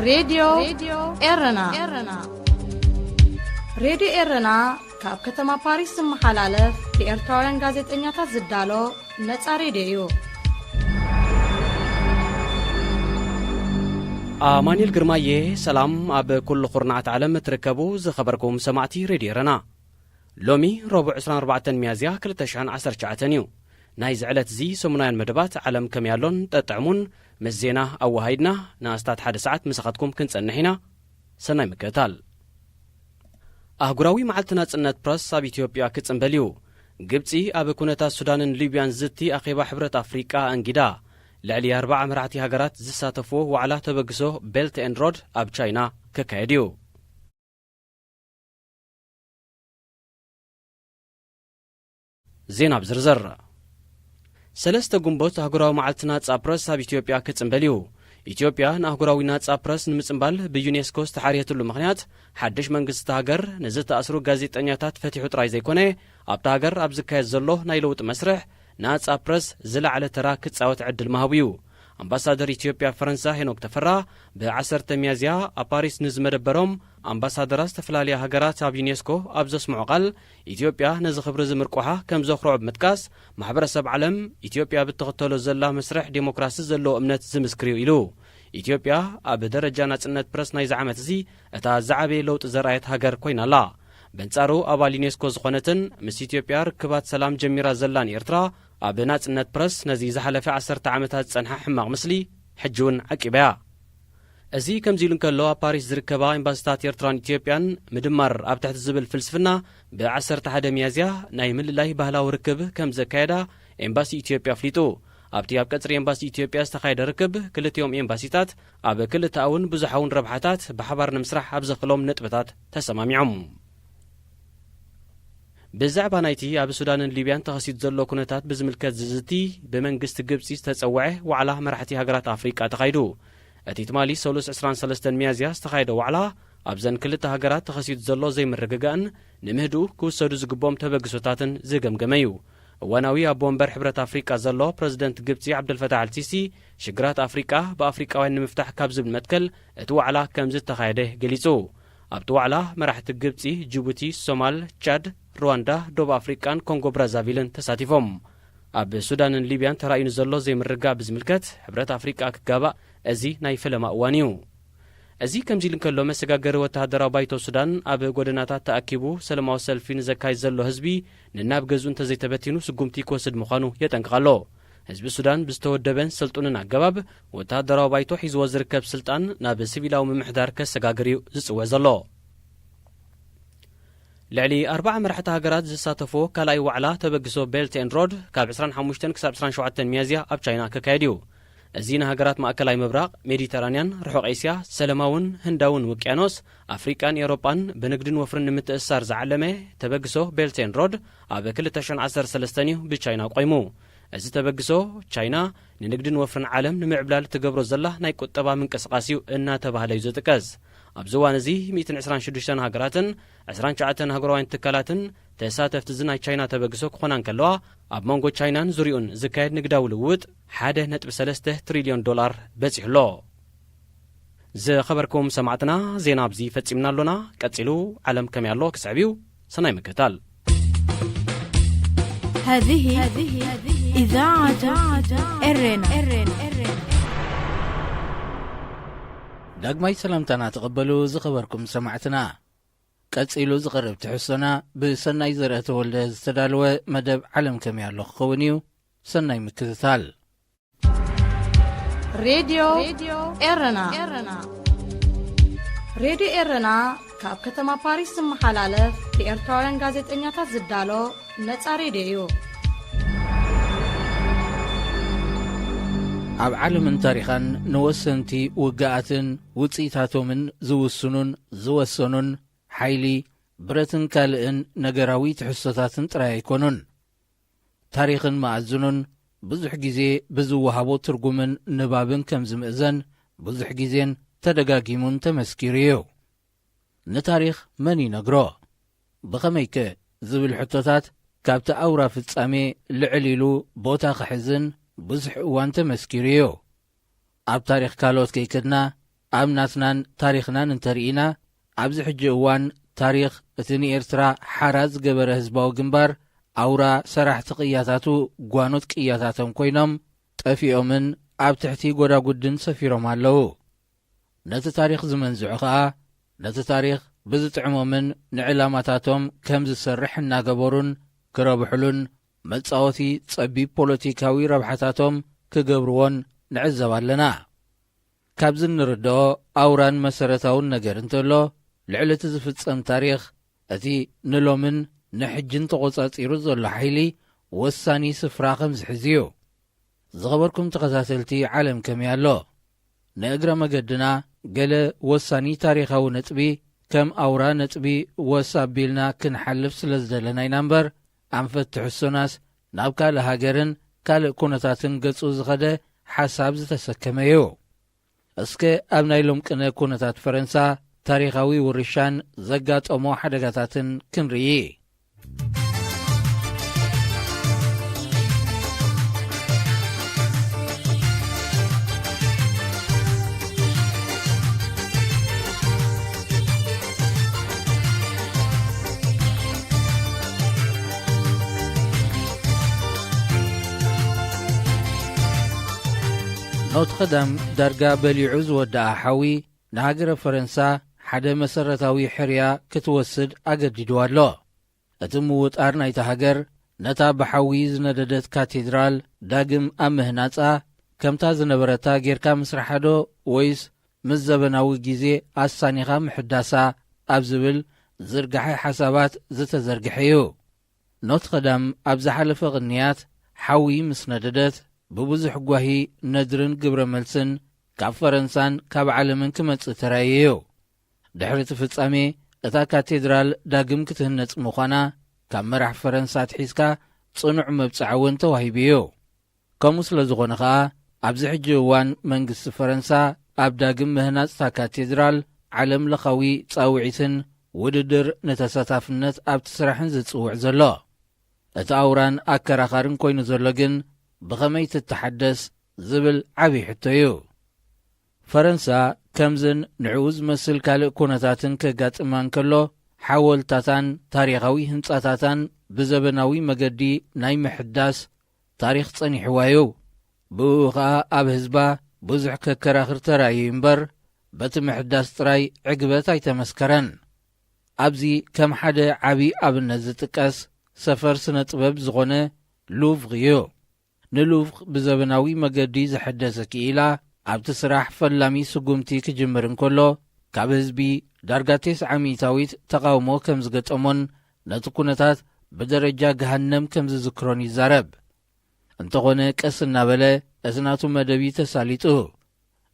ሬድዮ ኤረና። ሬድዮ ኤረና ካብ ከተማ ፓሪስ ዝመሓላለፍ ብኤርትራውያን ጋዜጠኛታት ዝዳሎ ነጻ ሬድዮ እዩ። ኣማኑኤል ግርማየ፣ ሰላም ኣብ ኩሉ ኩርናዓት ዓለም እትርከቡ ዝኸበርኩም ሰማዕቲ ሬድዮ ኤረና። ሎሚ ረቡዕ ዕስራን ኣርባዕተን ሚያዝያ ክልተ ሽሕን ዓሰርተ ትሽዓተን እዩ። ናይዚ ዕለት እዚ ሰሙናውያን መደባት ዓለም ከመይ ኣሎን ጠጥዕሙን ምስ ዜና ኣወሃሂድና ንኣስታት ሓደ ሰዓት ምሳኻትኩም ክንጸንሕ ኢና። ሰናይ ምክትታል። ኣህጉራዊ መዓልቲ ናጽነት ፕረስ ኣብ ኢትዮጵያ ክጽንበል እዩ። ግብጺ ኣብ ኩነታት ሱዳንን ሊብያን ዝቲ ኣኼባ ሕብረት ኣፍሪቃ ኣንጊዳ። ልዕሊ ኣርባዓ መራሕቲ ሃገራት ዝሳተፍዎ ዋዕላ ተበግሶ ቤልት ኤንድ ሮድ ኣብ ቻይና ክካየድ እዩ። ዜና ብዝርዝር። ሰለስተ ግንቦት ኣህጉራዊ መዓልቲ ናጻ ፕረስ ኣብ ኢትዮጵያ ክጽንበል እዩ። ኢትዮጵያ ንኣህጉራዊ ናጻ ፕረስ ንምጽንባል ብዩኔስኮ ዝተሓርየትሉ ምኽንያት፣ ሓድሽ መንግስቲ እታ ሃገር ንዝተኣስሩ ጋዜጠኛታት ፈቲሑ ጥራይ ዘይኮነ፣ ኣብታ ሃገር ኣብ ዝካየድ ዘሎ ናይ ለውጢ መስርሕ ናጻ ፕረስ ዝለዓለ ተራ ክጻወት ዕድል ምሃቡ እዩ። ኣምባሳደር ኢትዮጵያ ኣብ ፈረንሳ ሄኖክ ተፈራ ብዓሰርተ ሚያዝያ ኣብ ፓሪስ ንዝመደበሮም ኣምባሳደራት ዝተፈላለያ ሃገራት ኣብ ዩኔስኮ ኣብ ዘስምዖ ቃል፣ ኢትዮጵያ ነዚ ክብሪ እዚ ምርቋሓ ከም ዘኹርዖ ብምጥቃስ፣ ማሕበረሰብ ዓለም ኢትዮጵያ ብትኽተሎ ዘላ መስርሕ ዴሞክራሲ ዘለዎ እምነት ዝምስክር እዩ ኢሉ። ኢትዮጵያ ኣብ ደረጃ ናጽነት ፕረስ ናይዚ ዓመት እዚ እታ ዝዓበየ ለውጢ ዘርኣየት ሃገር ኮይና ኣላ። በንጻሩ ኣባል ዩኔስኮ ዝኾነትን ምስ ኢትዮጵያ ርክባት ሰላም ጀሚራ ዘላን ኤርትራ፣ ኣብ ናጽነት ፕረስ ነዚ ዝሓለፈ ዓሰርተ ዓመታት ዝጸንሐ ሕማቕ ምስሊ ሕጂ እውን ዓቂባ'ያ። እዚ ከምዚ ኢሉ እንከሎ፣ ኣብ ፓሪስ ዝርከባ ኤምባሲታት ኤርትራን ኢትዮጵያን ምድማር ኣብ ትሕቲ ዝብል ፍልስፍና ብዓሰርተ ሓደ ሚያዝያ ናይ ምልላይ ባህላዊ ርክብ ከም ዘካየዳ ኤምባሲ ኢትዮጵያ ኣፍሊጡ። ኣብቲ ኣብ ቀጽሪ ኤምባሲ ኢትዮጵያ ዝተኻየደ ርክብ፣ ክልቲኦም ኤምባሲታት ኣብ ክልተኣውን ብዙሓውን ረብሓታት ብሓባር ንምስራሕ ኣብ ዘኽሎም ነጥብታት ተሰማሚዖም። ብዛዕባ ናይቲ ኣብ ሱዳንን ሊብያን ተኸሲቱ ዘሎ ኩነታት ብዝምልከት ዝዝቲ ብመንግስቲ ግብጺ ዝተጸውዐ ዋዕላ መራሕቲ ሃገራት ኣፍሪቃ ተኻይዱ። እቲ ትማሊ ሰሉስ ዕስራን ሰለስተን ሚያዝያ ዝተኻየደ ዋዕላ፣ ኣብዘን ክልተ ሃገራት ተኸሲቱ ዘሎ ዘይምርግጋእን ንምህድኡ ክውሰዱ ዝግብኦም ተበግሶታትን ዝገምገመ እዩ። እዋናዊ ኣቦ ወንበር ሕብረት ኣፍሪቃ ዘሎ ፕረዚደንት ግብጺ ዓብደልፈታሕ ኣልሲሲ፣ ሽግራት ኣፍሪቃ ብኣፍሪቃውያን ንምፍታሕ ካብ ዝብል መትከል፣ እቲ ዋዕላ ከም ዝተኻየደ ገሊጹ። ኣብቲ ዋዕላ መራሕቲ ግብጺ፣ ጅቡቲ፣ ሶማል፣ ቻድ፣ ሩዋንዳ፣ ደቡብ ኣፍሪቃን ኮንጎ ብራዛቪልን ተሳቲፎም። ኣብ ሱዳንን ሊብያን ተራእዩ ንዘሎ ዘይምርግጋእ ብዝምልከት፣ ሕብረት ኣፍሪቃ ክጋባእ እዚ ናይ ፈለማ እዋን እዩ። እዚ ከምዚ ኢሉ እንከሎ፣ መሰጋገሪ ወተሃደራዊ ባይቶ ሱዳን ኣብ ጎደናታት ተኣኪቡ ሰላማዊ ሰልፊ ንዘካይድ ዘሎ ህዝቢ፣ ንናብ ገዝኡ እንተዘይተበቲኑ ስጉምቲ ክወስድ ምዃኑ የጠንቅቕ ኣሎ። ህዝቢ ሱዳን ብዝተወደበን ስልጡንን ኣገባብ ወተሃደራዊ ባይቶ ሒዝዎ ዝርከብ ስልጣን ናብ ሲቪላዊ ምምሕዳር ከሰጋግር እዩ ዝጽወ ዘሎ። ልዕሊ ኣርባዓ መራሕቲ ሃገራት ዝሳተፍዎ ካልኣይ ዋዕላ ተበግሶ ቤልት ኤንድ ሮድ፣ ካብ ዕስራን ሓሙሽተን ክሳብ ዕስራን ሸውዓተን ሚያዝያ ኣብ ቻይና ክካየድ እዩ። እዚ ንሃገራት ማእከላይ ምብራቕ፣ ሜዲተራንያን፣ ርሑቕ ኤስያ፣ ሰለማውን ህንዳውን ውቅያኖስ፣ ኣፍሪቃን ኤውሮጳን ብንግድን ወፍርን ንምትእስሳር ዝዓለመ ተበግሶ ቤልት ኤንድ ሮድ፣ ኣብ ክልተ ሽሕን ዓሰርተ ሰለስተን እዩ ብቻይና ቆይሙ። እዚ ተበግሶ፣ ቻይና ንንግድን ወፍርን ዓለም ንምዕብላል ትገብሮ ዘላ ናይ ቁጠባ ምንቅስቓስ እዩ እናተባህለ እዩ ዝጥቀስ። ኣብዚ እዋን እዚ፣ ሚእትን ዕስራን ሽዱሽተን ሃገራትን ዕስራን ትሽዓተን ኣህጉራውያን ትካላትን ተሳተፍቲ እዚ ናይ ቻይና ተበግሶ ክኾና እንከለዋ፣ ኣብ መንጎ ቻይናን ዙርይኡን ዝካየድ ንግዳዊ ልውውጥ ሓደ ነጥቢ ሰለስተ ትሪልዮን ዶላር በጺሑ ኣሎ። ዝኸበርኩም ሰማዕትና፣ ዜና ኣብዚ ፈጺምና ኣሎና። ቀጺሉ ዓለም ከመይ ኣሎ ክስዕብ እዩ። ሰናይ ምክትታል። هذه إذاعة إرنا. ዳግማይ ሰላምታና ተቐበሉ ዝኸበርኩም ሰማዕትና። ቀጺሉ ዝቐርብ ትሕዝቶና ብሰናይ ዘርአ ተወልደ ዝተዳለወ መደብ ዓለም ከመይ ኣሎ ክኸውን እዩ። ሰናይ ምክትታል። ሬድዮ ኤረና። ሬድዮ ኤረና ካብ ከተማ ፓሪስ ዝመሓላለፍ ብኤርትራውያን ጋዜጠኛታት ዝዳሎ ነጻ ሬድዮ እዩ። ኣብ ዓለምን ታሪኻን ንወሰንቲ ውግኣትን ውጽኢታቶምን ዝውስኑን ዝወሰኑን ሓይሊ፣ ብረትን ካልእን ነገራዊ ትሕዝቶታትን ጥራይ ኣይኮኑን። ታሪኽን መኣዝኑን ብዙሕ ግዜ ብዝወሃቦ ትርጉምን ንባብን ከም ዝምእዘን ብዙሕ ግዜን ተደጋጊሙን ተመስኪሩ እዩ። ንታሪኽ መን ይነግሮ? ብኸመይከ? ዝብል ሕቶታት ካብቲ ኣውራ ፍጻሜ ልዕል ኢሉ ቦታ ክሕዝን ብዙሕ እዋን ተመስኪሩ እዩ። ኣብ ታሪኽ ካልኦት ከይከድና፣ ኣብ ናትናን ታሪኽናን እንተርኢና፣ ኣብዚ ሕጂ እዋን ታሪኽ እቲ ንኤርትራ ሓራ ዝገበረ ህዝባዊ ግንባር፣ ኣውራ ሰራሕቲ ቅያታቱ ጓኖት ቅያታቶም ኮይኖም ጠፊኦምን ኣብ ትሕቲ ጎዳጉድን ሰፊሮም ኣለዉ። ነቲ ታሪኽ ዝመንዝዑ ኸኣ፣ ነቲ ታሪኽ ብዝጥዕሞምን ንዕላማታቶም ከም ዝሰርሕ እናገበሩን ክረብሕሉን መጻወቲ ጸቢብ ፖለቲካዊ ረብሓታቶም ክገብርዎን ንዕዘብ ኣለና። ካብዚ እንርድኦ ኣውራን መሰረታውን ነገር እንተሎ፣ ልዕሊ እቲ ዝፍጸም ታሪኽ፣ እቲ ንሎምን ንሕጅን ተቖጻጺሩ ዘሎ ሓይሊ ወሳኒ ስፍራ ከም ዝሕዝ እዩ። ዝኸበርኩም ተኸታተልቲ፣ ዓለም ከመይ ኣሎ? ንእግረ መገድና ገለ ወሳኒ ታሪኻዊ ነጥቢ ከም ኣውራ ነጥቢ ወስ ኣቢልና ክንሓልፍ ስለ ዝደለና ኢና እምበር፣ ኣንፈት ትሕዝቶናስ ናብ ካልእ ሃገርን ካልእ ኩነታትን ገጹ ዝኸደ ሓሳብ ዝተሰከመ እዩ። እስከ ኣብ ናይ ሎም ቅነ ኩነታት ፈረንሳ ታሪኻዊ ውርሻን ዘጋጠሞ ሓደጋታትን ክንርኢ። ኖትረዳም ዳርጋ በሊዑ ዝወደኣ ሓዊ ንሃገረ ፈረንሳ ሓደ መሰረታዊ ሕርያ ክትወስድ ኣገዲድዋ ኣሎ። እቲ ምውጣር ናይታ ሃገር ነታ ብሓዊ ዝነደደት ካቴድራል ዳግም ኣብ ምህናጻ፣ ከምታ ዝነበረታ ጌርካ ምስርሓዶ ወይስ ምስ ዘበናዊ ግዜ ኣሳኒኻ ምሕዳሳ ኣብ ዝብል ዝርግሐ ሓሳባት ዝተዘርግሐ እዩ። ኖትረዳም ኣብ ዝሓለፈ ቅንያት ሓዊ ምስ ነደደት፣ ብብዙሕ ጓሂ፣ ነድርን ግብረ መልስን ካብ ፈረንሳን ካብ ዓለምን ክመጽእ ተራእዩ እዩ። ድሕሪ እቲ ፍጻሜ፣ እታ ካቴድራል ዳግም ክትህነጽ ምዃና ካብ መራሕ ፈረንሳ ኣትሒዝካ ጽኑዕ መብጽዓ እውን ተዋሂቡ እዩ። ከምኡ ስለ ዝኾነ ኸኣ፣ ኣብዚ ሕጂ እዋን መንግስቲ ፈረንሳ ኣብ ዳግም ምህናጽ እታ ካቴድራል ዓለም ለኻዊ ጻውዒትን ውድድር ንተሳታፍነት ኣብቲ ስራሕን ዝጽውዕ ዘሎ። እቲ ኣውራን ኣከራኻርን ኮይኑ ዘሎ ግን ብኸመይ ትተሓደስ ዝብል ዓብዪ ሕቶ እዩ። ፈረንሳ ከምዝን ንዕኡ ዝመስል ካልእ ኩነታትን ከጋጥማ እንከሎ፣ ሓወልታታን ታሪኻዊ ህንጻታታን ብዘበናዊ መገዲ ናይ ምሕዳስ ታሪኽ ጸኒሕዋ እዩ። ብእኡ ኸኣ ኣብ ህዝባ ብዙሕ ከከራኽር ተራእዩ እምበር፣ በቲ ምሕዳስ ጥራይ ዕግበት ኣይተመስከረን። ኣብዚ ከም ሓደ ዓቢ ኣብነት ዝጥቀስ ሰፈር ስነ ጥበብ ዝኾነ ሉቭር እዩ። ንሉቭር ብዘበናዊ መገዲ ዘሐደሰ ክኢላ ኣብቲ ስራሕ ፈላሚ ስጉምቲ ክጅምር እንከሎ፣ ካብ ህዝቢ ዳርጋ ተስዓ ሚእታዊት ተቓውሞ ከም ዝገጠሞን ነቲ ኩነታት ብደረጃ ገሃነም ከም ዝዝክሮን ይዛረብ። እንተኾነ ቀስ እናበለ እቲ ናቱ መደብ እዩ ተሳሊጡ።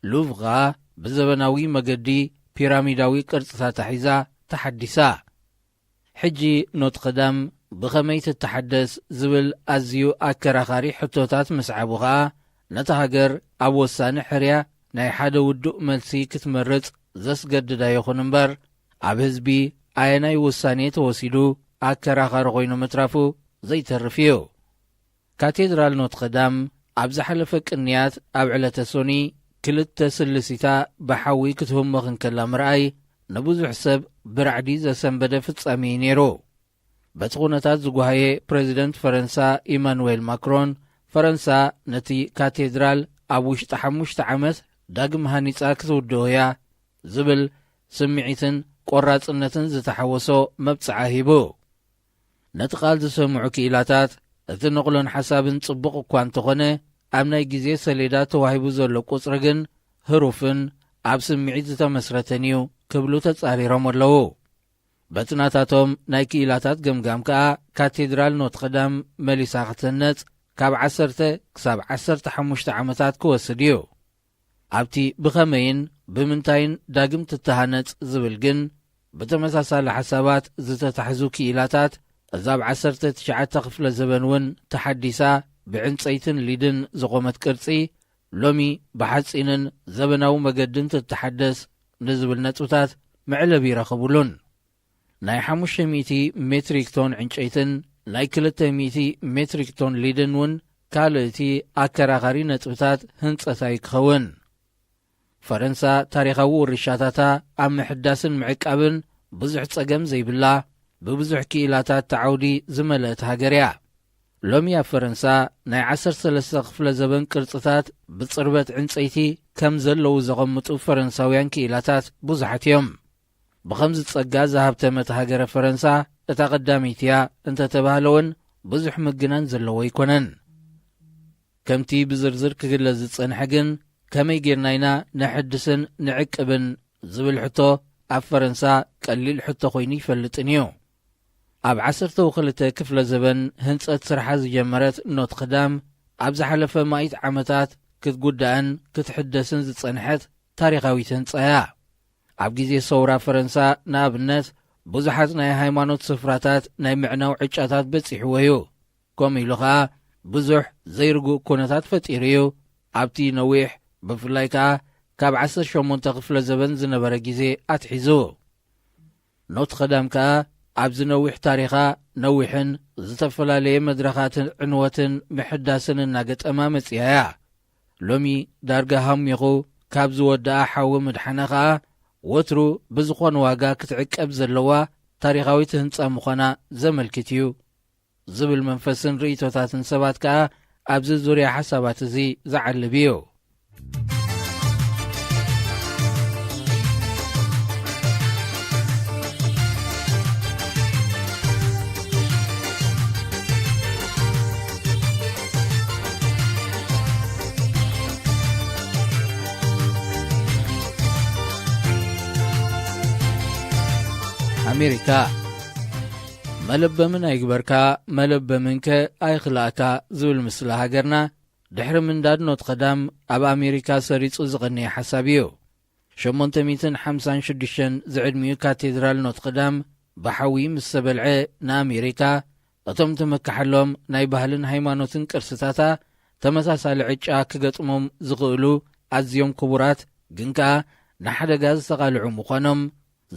ሉቭር ኸኣ ብዘበናዊ መገዲ ፒራሚዳዊ ቅርጽታታ ሒዛ ተሓዲሳ። ሕጂ ኖትረዳም ብኸመይ ትተሓደስ ዝብል ኣዝዩ ኣከራኻሪ ሕቶታት ምስዓቡ ኸኣ፣ ነታ ሃገር ኣብ ወሳኒ ሕርያ ናይ ሓደ ውዱእ መልሲ ክትመርጽ ዘስገድዳ ይኹን እምበር፣ ኣብ ህዝቢ ኣየናይ ውሳኔ ተወሲዱ ኣከራኻሪ ኮይኑ ምትራፉ ዘይተርፍ እዩ። ካቴድራል ኖትረዳም ኣብ ዝሓለፈ ቅንያት ኣብ ዕለተ ሶኒ ክልተ ስልሲታ ብሓዊ ክትህሞኽ እንከላ ምርኣይ ንብዙሕ ሰብ ብራዕዲ ዘሰንበደ ፍጻሜ እዩ ነይሩ። በቲ ኩነታት ዝጓሃየ ፕረዚደንት ፈረንሳ ኢማኑዌል ማክሮን፣ ፈረንሳ ነቲ ካቴድራል ኣብ ውሽጢ ሓሙሽተ ዓመት ዳግም ሃኒጻ ክትውድኦ እያ ዝብል ስምዒትን ቆራጽነትን ዝተሓወሶ መብጽዓ ሂቡ። ነቲ ቃል ዝሰምዑ ክኢላታት፣ እቲ ነቕሎን ሓሳብን ጽቡቕ እኳ እንተኾነ፣ ኣብ ናይ ግዜ ሰሌዳ ተዋሂቡ ዘሎ ቁጽሪ ግን ህሩፍን ኣብ ስምዒት ዝተመስረተን እዩ ክብሉ ተጻሪሮም ኣለዉ። በቲ ናታቶም ናይ ክኢላታት ገምጋም ከኣ፣ ካቴድራል ኖትረዳም መሊሳ ክትህነጽ ካብ ዓሰርተ ክሳብ ዓሰርተ ሓሙሽተ ዓመታት ክወስድ እዩ። ኣብቲ ብኸመይን ብምንታይን ዳግም ትተሃነጽ ዝብል ግን፣ ብተመሳሳሊ ሓሳባት ዝተታሕዙ ክኢላታት፣ እዛ ኣብ ዓሰርተ ትሽዓተ ክፍለ ዘበን እውን ተሓዲሳ ብዕንጸይትን ሊድን ዝቖመት ቅርጺ፣ ሎሚ ብሓጺንን ዘበናዊ መገድን ትተሓደስ ንዝብል ነጥብታት መዕለቢ ይረኽብሉን። ናይ ሓሙሽተ ሚእቲ ሜትሪክ ቶን ዕንጨይትን ናይ ክልተ ሚእቲ ሜትሪክ ቶን ሊድን እውን ካልእ እቲ ኣከራኻሪ ነጥብታት ህንጸታ እዩ ክኸውን። ፈረንሳ ታሪኻዊ ውርሻታታ ኣብ ምሕዳስን ምዕቃብን ብዙሕ ጸገም ዘይብላ፣ ብብዙሕ ክኢላታት ተዓውዲ ዝመልአት ሃገር እያ። ሎሚ ኣብ ፈረንሳ ናይ ዓሰርተ ሰለስተ ክፍለ ዘበን ቅርጽታት ብጽርበት ዕንጸይቲ ከም ዘለዉ ዘቐምጡ ፈረንሳውያን ክኢላታት ብዙሓት እዮም። ብኸምዚ ጸጋ ዝሃብተመት ሃገረ ፈረንሳ እታ ቀዳመይቲ እያ እንተተባህለ እውን ብዙሕ ምግናን ዘለዎ ኣይኮነን። ከምቲ ብዝርዝር ክግለጽ ዝጸንሐ ግን፣ ከመይ ጌርና ኢና ነሐድስን ንዕቅብን ዝብል ሕቶ ኣብ ፈረንሳ ቀሊል ሕቶ ኮይኑ ይፈልጥን እዩ። ኣብ ዓሰርተው ክልተ ክፍለ ዘበን ህንጸት ስርሓ ዝጀመረት ኖትርዳም ኣብ ዝሓለፈ ማኢት ዓመታት ክትጉዳእን ክትሕደስን ዝጸንሐት ታሪኻዊት ህንጻ እያ። ኣብ ግዜ ሰውራ ፈረንሳ ንኣብነት ብዙሓት ናይ ሃይማኖት ስፍራታት ናይ ምዕናው ዕጫታት በጺሕዎ እዩ። ከምኡ ኢሉ ኸኣ ብዙሕ ዘይርጉእ ኩነታት ፈጢሩ እዩ። ኣብቲ ነዊሕ፣ ብፍላይ ከኣ ካብ ዓሰርተ ሸሞንተ ክፍለ ዘበን ዝነበረ ግዜ ኣትሒዙ። ኖትርዳም ከኣ ኣብዚ ነዊሕ ታሪኻ ነዊሕን ዝተፈላለየ መድረኻትን ዕንወትን ምሕዳስን እናገጠማ መጺኣ እያ። ሎሚ ዳርጋ ሃሚኹ ካብ ዝወድኣ ሓዊ ምድሓና ኸኣ ወትሩ ብዝኾነ ዋጋ ክትዕቀብ ዘለዋ ታሪኻዊት ህንጻ ምዃና ዘመልክት እዩ ዝብል መንፈስን ርእይቶታትን ሰባት ከኣ ኣብዚ ዙርያ ሓሳባት እዚ ዝዓልብ እዩ። ኣሜሪካ፣ መለበምን ኣይግበርካ፣ መለበምንከ ኣይኽላእካ ዝብል ምስላ ሃገርና፣ ድሕሪ ምንዳድ ኖትርዳም ኣብ ኣሜሪካ ሰሪጹ ዝቐነየ ሓሳብ እዩ። ሸሞንተ ሚእትን ሓምሳን ሽዱሽተን ዝዕድሚኡ ካቴድራል ኖትርዳም ብሓዊ ምስ ተበልዐ፣ ንኣሜሪካ እቶም ትምክሓሎም ናይ ባህልን ሃይማኖትን ቅርስታታ ተመሳሳሊ ዕጫ ክገጥሞም ዝኽእሉ ኣዝዮም ክቡራት ግን ከኣ ንሓደጋ ዝተቓልዑ ምዃኖም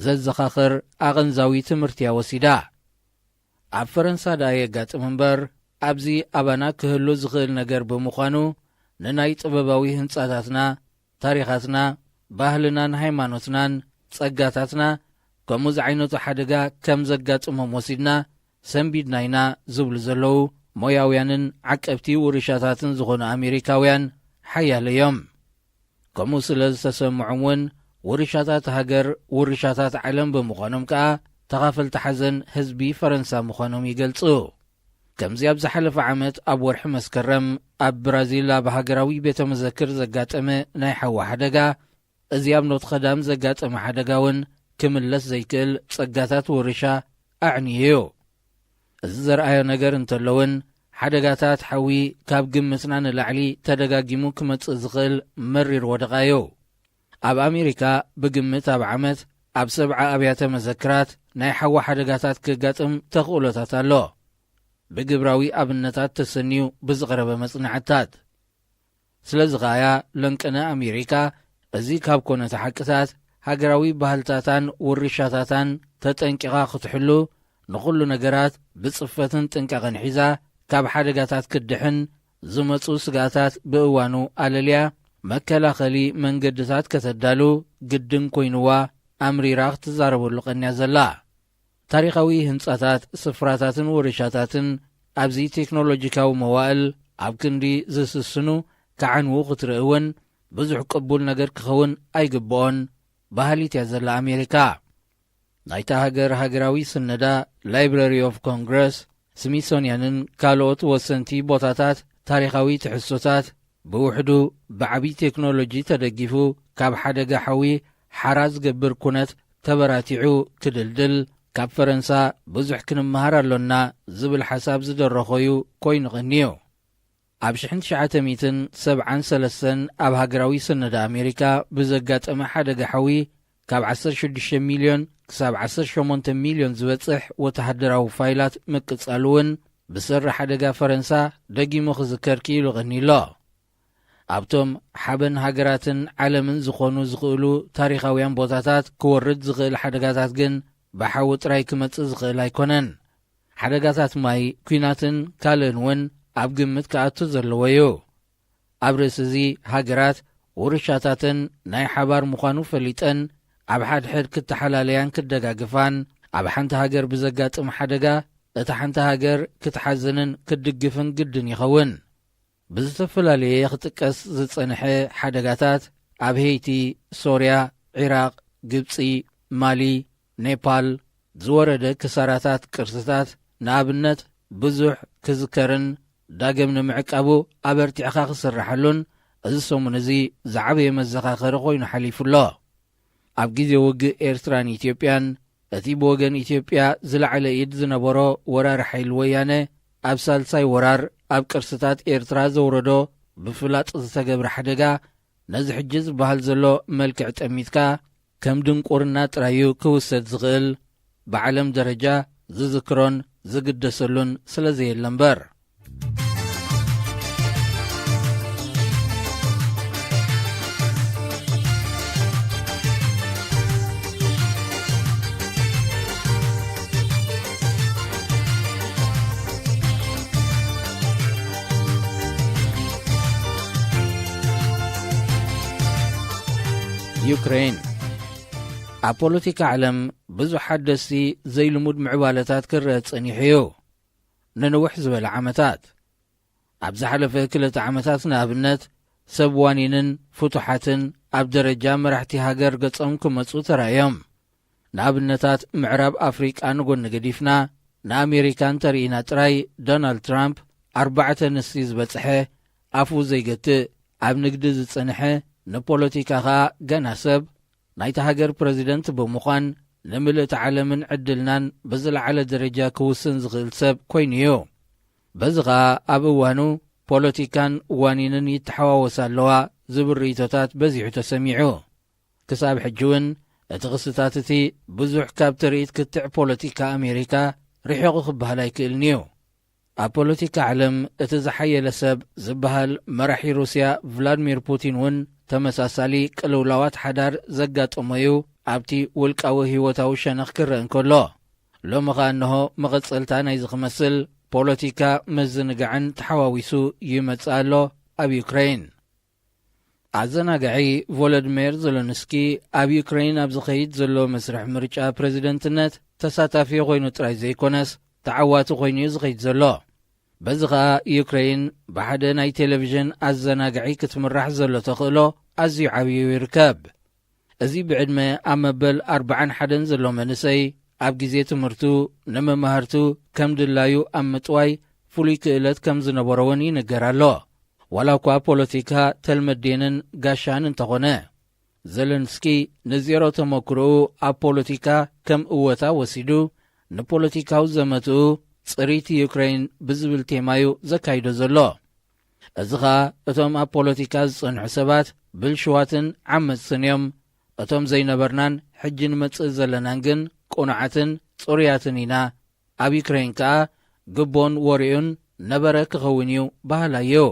ዘዘኻኽር ኣቐንዛዊ ትምህርቲያ ወሲዳ። ኣብ ፈረንሳ ደኣ የጋጥም እምበር፣ ኣብዚ ኣባና ክህሉ ዝኽእል ነገር ብምዃኑ፣ ንናይ ጥበባዊ ህንጻታትና፣ ታሪኻትና፣ ባህልናን ሃይማኖትናን ጸጋታትና ከምኡ ዝዓይነቱ ሓደጋ ከም ዘጋጥሞም ወሲድና ሰንቢድና ኢና ዝብሉ ዘለዉ ሞያውያንን ዓቀብቲ ውርሻታትን ዝኾኑ ኣሜሪካውያን ሓያለ እዮም። ከምኡ ስለ ዝተሰምዖም እውን ውርሻታት ሃገር ውርሻታት ዓለም ብምዃኖም ከኣ ተኻፈልቲ ሓዘን ህዝቢ ፈረንሳ ምዃኖም ይገልጹ። ከምዚ ኣብ ዝሓለፈ ዓመት ኣብ ወርሒ መስከረም ኣብ ብራዚል ኣብ ሃገራዊ ቤተ መዘክር ዘጋጠመ ናይ ሓዊ ሓደጋ፣ እዚ ኣብ ኖትርዳም ዘጋጠመ ሓደጋ እውን ክምለስ ዘይክእል ጸጋታት ውርሻ ኣዕንዩ እዩ። እዚ ዘርኣዮ ነገር እንተሎ እውን፣ ሓደጋታት ሓዊ ካብ ግምትና ንላዕሊ ተደጋጊሙ ክመጽእ ዝኽእል መሪር ወደቓ እዩ። ኣብ ኣሜሪካ ብግምት ኣብ ዓመት ኣብ ሰብዓ ኣብያተ መዘክራት ናይ ሓዊ ሓደጋታት ክጋጥም ተኽእሎታት ኣሎ፣ ብግብራዊ ኣብነታት ተሰንዩ ብዝቐረበ መጽናዕትታት። ስለዚ ኸኣያ ለንቅነ ኣሜሪካ እዚ ካብ ኮነ እቲ ሓቅታት፣ ሃገራዊ ባህልታታን ውርሻታታን ተጠንቂቓ ክትሕሉ፣ ንኹሉ ነገራት ብጽፈትን ጥንቃቐን ሒዛ ካብ ሓደጋታት ክትድሕን፣ ዝመጹ ስግኣታት ብእዋኑ ኣለልያ መከላኸሊ መንገድታት ከተዳሉ ግድን ኮይንዋ ኣምሪራ ክትዛረበሉ ቀንያ ዘላ። ታሪኻዊ ህንጻታት፣ ስፍራታትን ውርሻታትን ኣብዚ ቴክኖሎጂካዊ መዋእል ኣብ ክንዲ ዝስስኑ፣ ክዓንዉ ክትርኢ እውን ብዙሕ ቅቡል ነገር ክኸውን ኣይግብኦን በሃሊት እያ ዘላ ኣሜሪካ። ናይታ ሃገር ሃገራዊ ስነዳ፣ ላይብረሪ ኦፍ ኮንግረስ፣ ስሚሶንያንን ካልኦት ወሰንቲ ቦታታት ታሪኻዊ ትሕዝቶታት ብውሕዱ ብዓቢ ቴክኖሎጂ ተደጊፉ ካብ ሓደጋ ሓዊ ሓራ ዝገብር ኩነት ተበራቲዑ ክድልድል፣ ካብ ፈረንሳ ብዙሕ ክንመሃር ኣሎና ዝብል ሓሳብ ዝደረኾዩ ኮይኑ ቐንዩ። ኣብ ሽሕን ትሽዓተ ሚእትን ሰብዓን ሰለስተን ኣብ ሃገራዊ ሰነድ ኣሜሪካ ብዘጋጠመ ሓደጋ ሓዊ ካብ ዓሰርተ ሽዱሽተ ሚልዮን ክሳብ ዓሰርተ ሸሞንተ ሚልዮን ዝበጽሕ ወተሃደራዊ ፋይላት ምቅጻሉ እውን ብሰሪ ሓደጋ ፈረንሳ ደጊሙ ክዝከር ክኢሉ ቐንዩ ኣሎ። ኣብቶም ሓበን ሃገራትን ዓለምን ዝኾኑ ዝኽእሉ ታሪኻውያን ቦታታት ክወርድ ዝኽእል ሓደጋታት ግን ብሓዊ ጥራይ ክመጽእ ዝኽእል ኣይኮነን። ሓደጋታት ማይ፣ ኲናትን ካልእን እውን ኣብ ግምት ክኣቱ ዘለዎ እዩ። ኣብ ርእሲ እዚ፣ ሃገራት ውርሻታተን ናይ ሓባር ምዃኑ ፈሊጠን ኣብ ሓድሕድ ክተሓላለያን ክደጋግፋን፣ ኣብ ሓንቲ ሃገር ብዘጋጥም ሓደጋ እታ ሓንቲ ሃገር ክትሓዝንን ክትድግፍን ግድን ይኸውን። ብዝተፈላለየ ክጥቀስ ዝጸንሐ ሓደጋታት ኣብ ሄይቲ፣ ሶርያ፣ ዒራቕ፣ ግብጺ፣ ማሊ፣ ኔፓል ዝወረደ ክሳራታት ቅርስታት ንኣብነት ብዙሕ ክዝከርን ዳግም ንምዕቃቡ ኣበርቲዕኻ ክስርሓሉን እዚ ሰሙን እዚ ዝዓበየ መዘኻኸሪ ኮይኑ ሓሊፉ ኣሎ። ኣብ ግዜ ውግእ ኤርትራን ኢትዮጵያን እቲ ብወገን ኢትዮጵያ ዝለዓለ ኢድ ዝነበሮ ወራሪ ሓይሊ ወያነ ኣብ ሳልሳይ ወራር ኣብ ቅርስታት ኤርትራ ዘውረዶ ብፍላጥ ዝተገብረ ሓደጋ ነዚ ሕጂ ዝበሃል ዘሎ መልክዕ ጠሚትካ ከም ድንቁርና ጥራዩ ክውሰድ ዝኽእል ብዓለም ደረጃ ዝዝክሮን ዝግደሰሉን ስለ ዘየለ እምበር። ዩክሬን ኣብ ፖለቲካ ዓለም ብዙሕ ሓደስቲ ዘይልሙድ ምዕባለታት ክረአ ጸኒሑ እዩ። ንንውሕ ዝበለ ዓመታት ኣብ ዝሓለፈ ክልተ ዓመታት ንኣብነት ሰብ ዋኒንን ፍቱሓትን ኣብ ደረጃ መራሕቲ ሃገር ገጾም ክመጹ ተራእዮም። ንኣብነታት ምዕራብ ኣፍሪቃ ንጎኒ ገዲፍና ንኣሜሪካ እንተርኢና ጥራይ ዶናልድ ትራምፕ ኣርባዕተ ንስቲ ዝበጽሐ ኣፉ ዘይገትእ ኣብ ንግዲ ዝጸንሐ ንፖለቲካ ኸኣ ገና ሰብ ናይታ ሃገር ፕረዚደንት ብምዃን ንምልእቲ ዓለምን ዕድልናን ብዝለዓለ ደረጃ ክውስን ዝኽእል ሰብ ኮይኑ እዩ። በዚ ኸኣ ኣብ እዋኑ ፖለቲካን ዋኒንን ይተሓዋወሳ ኣለዋ ዝብል ርእይቶታት በዚሑ ተሰሚዑ። ክሳብ ሕጂ እውን እቲ ክስታት እቲ ብዙሕ ካብ ትርኢት ክትዕ ፖለቲካ ኣሜሪካ ርሒቑ ክበሃል ኣይክእልን እዩ። ኣብ ፖለቲካ ዓለም እቲ ዝሓየለ ሰብ ዝበሃል መራሒ ሩስያ ቭላድሚር ፑቲን እውን ተመሳሳሊ ቅልውላዋት ሓዳር ዘጋጠሞ'ዩ ኣብቲ ውልቃዊ ህይወታዊ ሸነኽ ክረአ እንከሎ። ሎሚ ኸኣ እንሆ መቐጸልታ ናይዚ ክመስል ፖለቲካ ምዝንጋዕን ተሓዋዊሱ ይመጽእ ኣሎ ኣብ ዩክረይን። ኣዘናጋዒ ቮሎድሜር ዘለንስኪ ኣብ ዩክረይን ኣብ ዝኸይድ ዘሎ መስርሕ ምርጫ ፕረዚደንትነት ተሳታፊ ኮይኑ ጥራይ ዘይኮነስ ተዓዋቲ ኮይኑ'ዩ ዝኸይድ ዘሎ። በዚ ኸኣ ዩክረይን ብሓደ ናይ ቴሌቪዥን ኣዘናጋዒ ክትምራሕ ዘሎ ተኽእሎ ኣዝዩ ዓብዩ ይርከብ። እዚ ብዕድመ ኣብ መበል ኣርባዓን ሓደን ዘሎ መንእሰይ ኣብ ግዜ ትምህርቱ ንመማህርቱ ከም ድላዩ ኣብ ምጥዋይ ፍሉይ ክእለት ከም ዝነበሮ እውን ይንገር ኣሎ። ዋላ እኳ ፖለቲካ ተልመዴንን ጋሻን እንተኾነ፣ ዘለንስኪ ንዜሮ ተመክሮኡ ኣብ ፖለቲካ ከም እወታ ወሲዱ ንፖለቲካዊ ዘመትኡ ጽሪት ዩክረይን ብዝብል ቴማዩ ዘካይዶ ዘሎ። እዚ ኸኣ እቶም ኣብ ፖለቲካ ዝጸንሑ ሰባት ብልሽዋትን ዓመጽትን እዮም። እቶም ዘይነበርናን ሕጂ ንመጽእ ዘለናን ግን ቅኑዓትን ጽሩያትን ኢና። ኣብ ዩክረይን ከኣ ግቦን ወሬኡን ነበረ ክኸውን እዩ በሃላይ እዩ።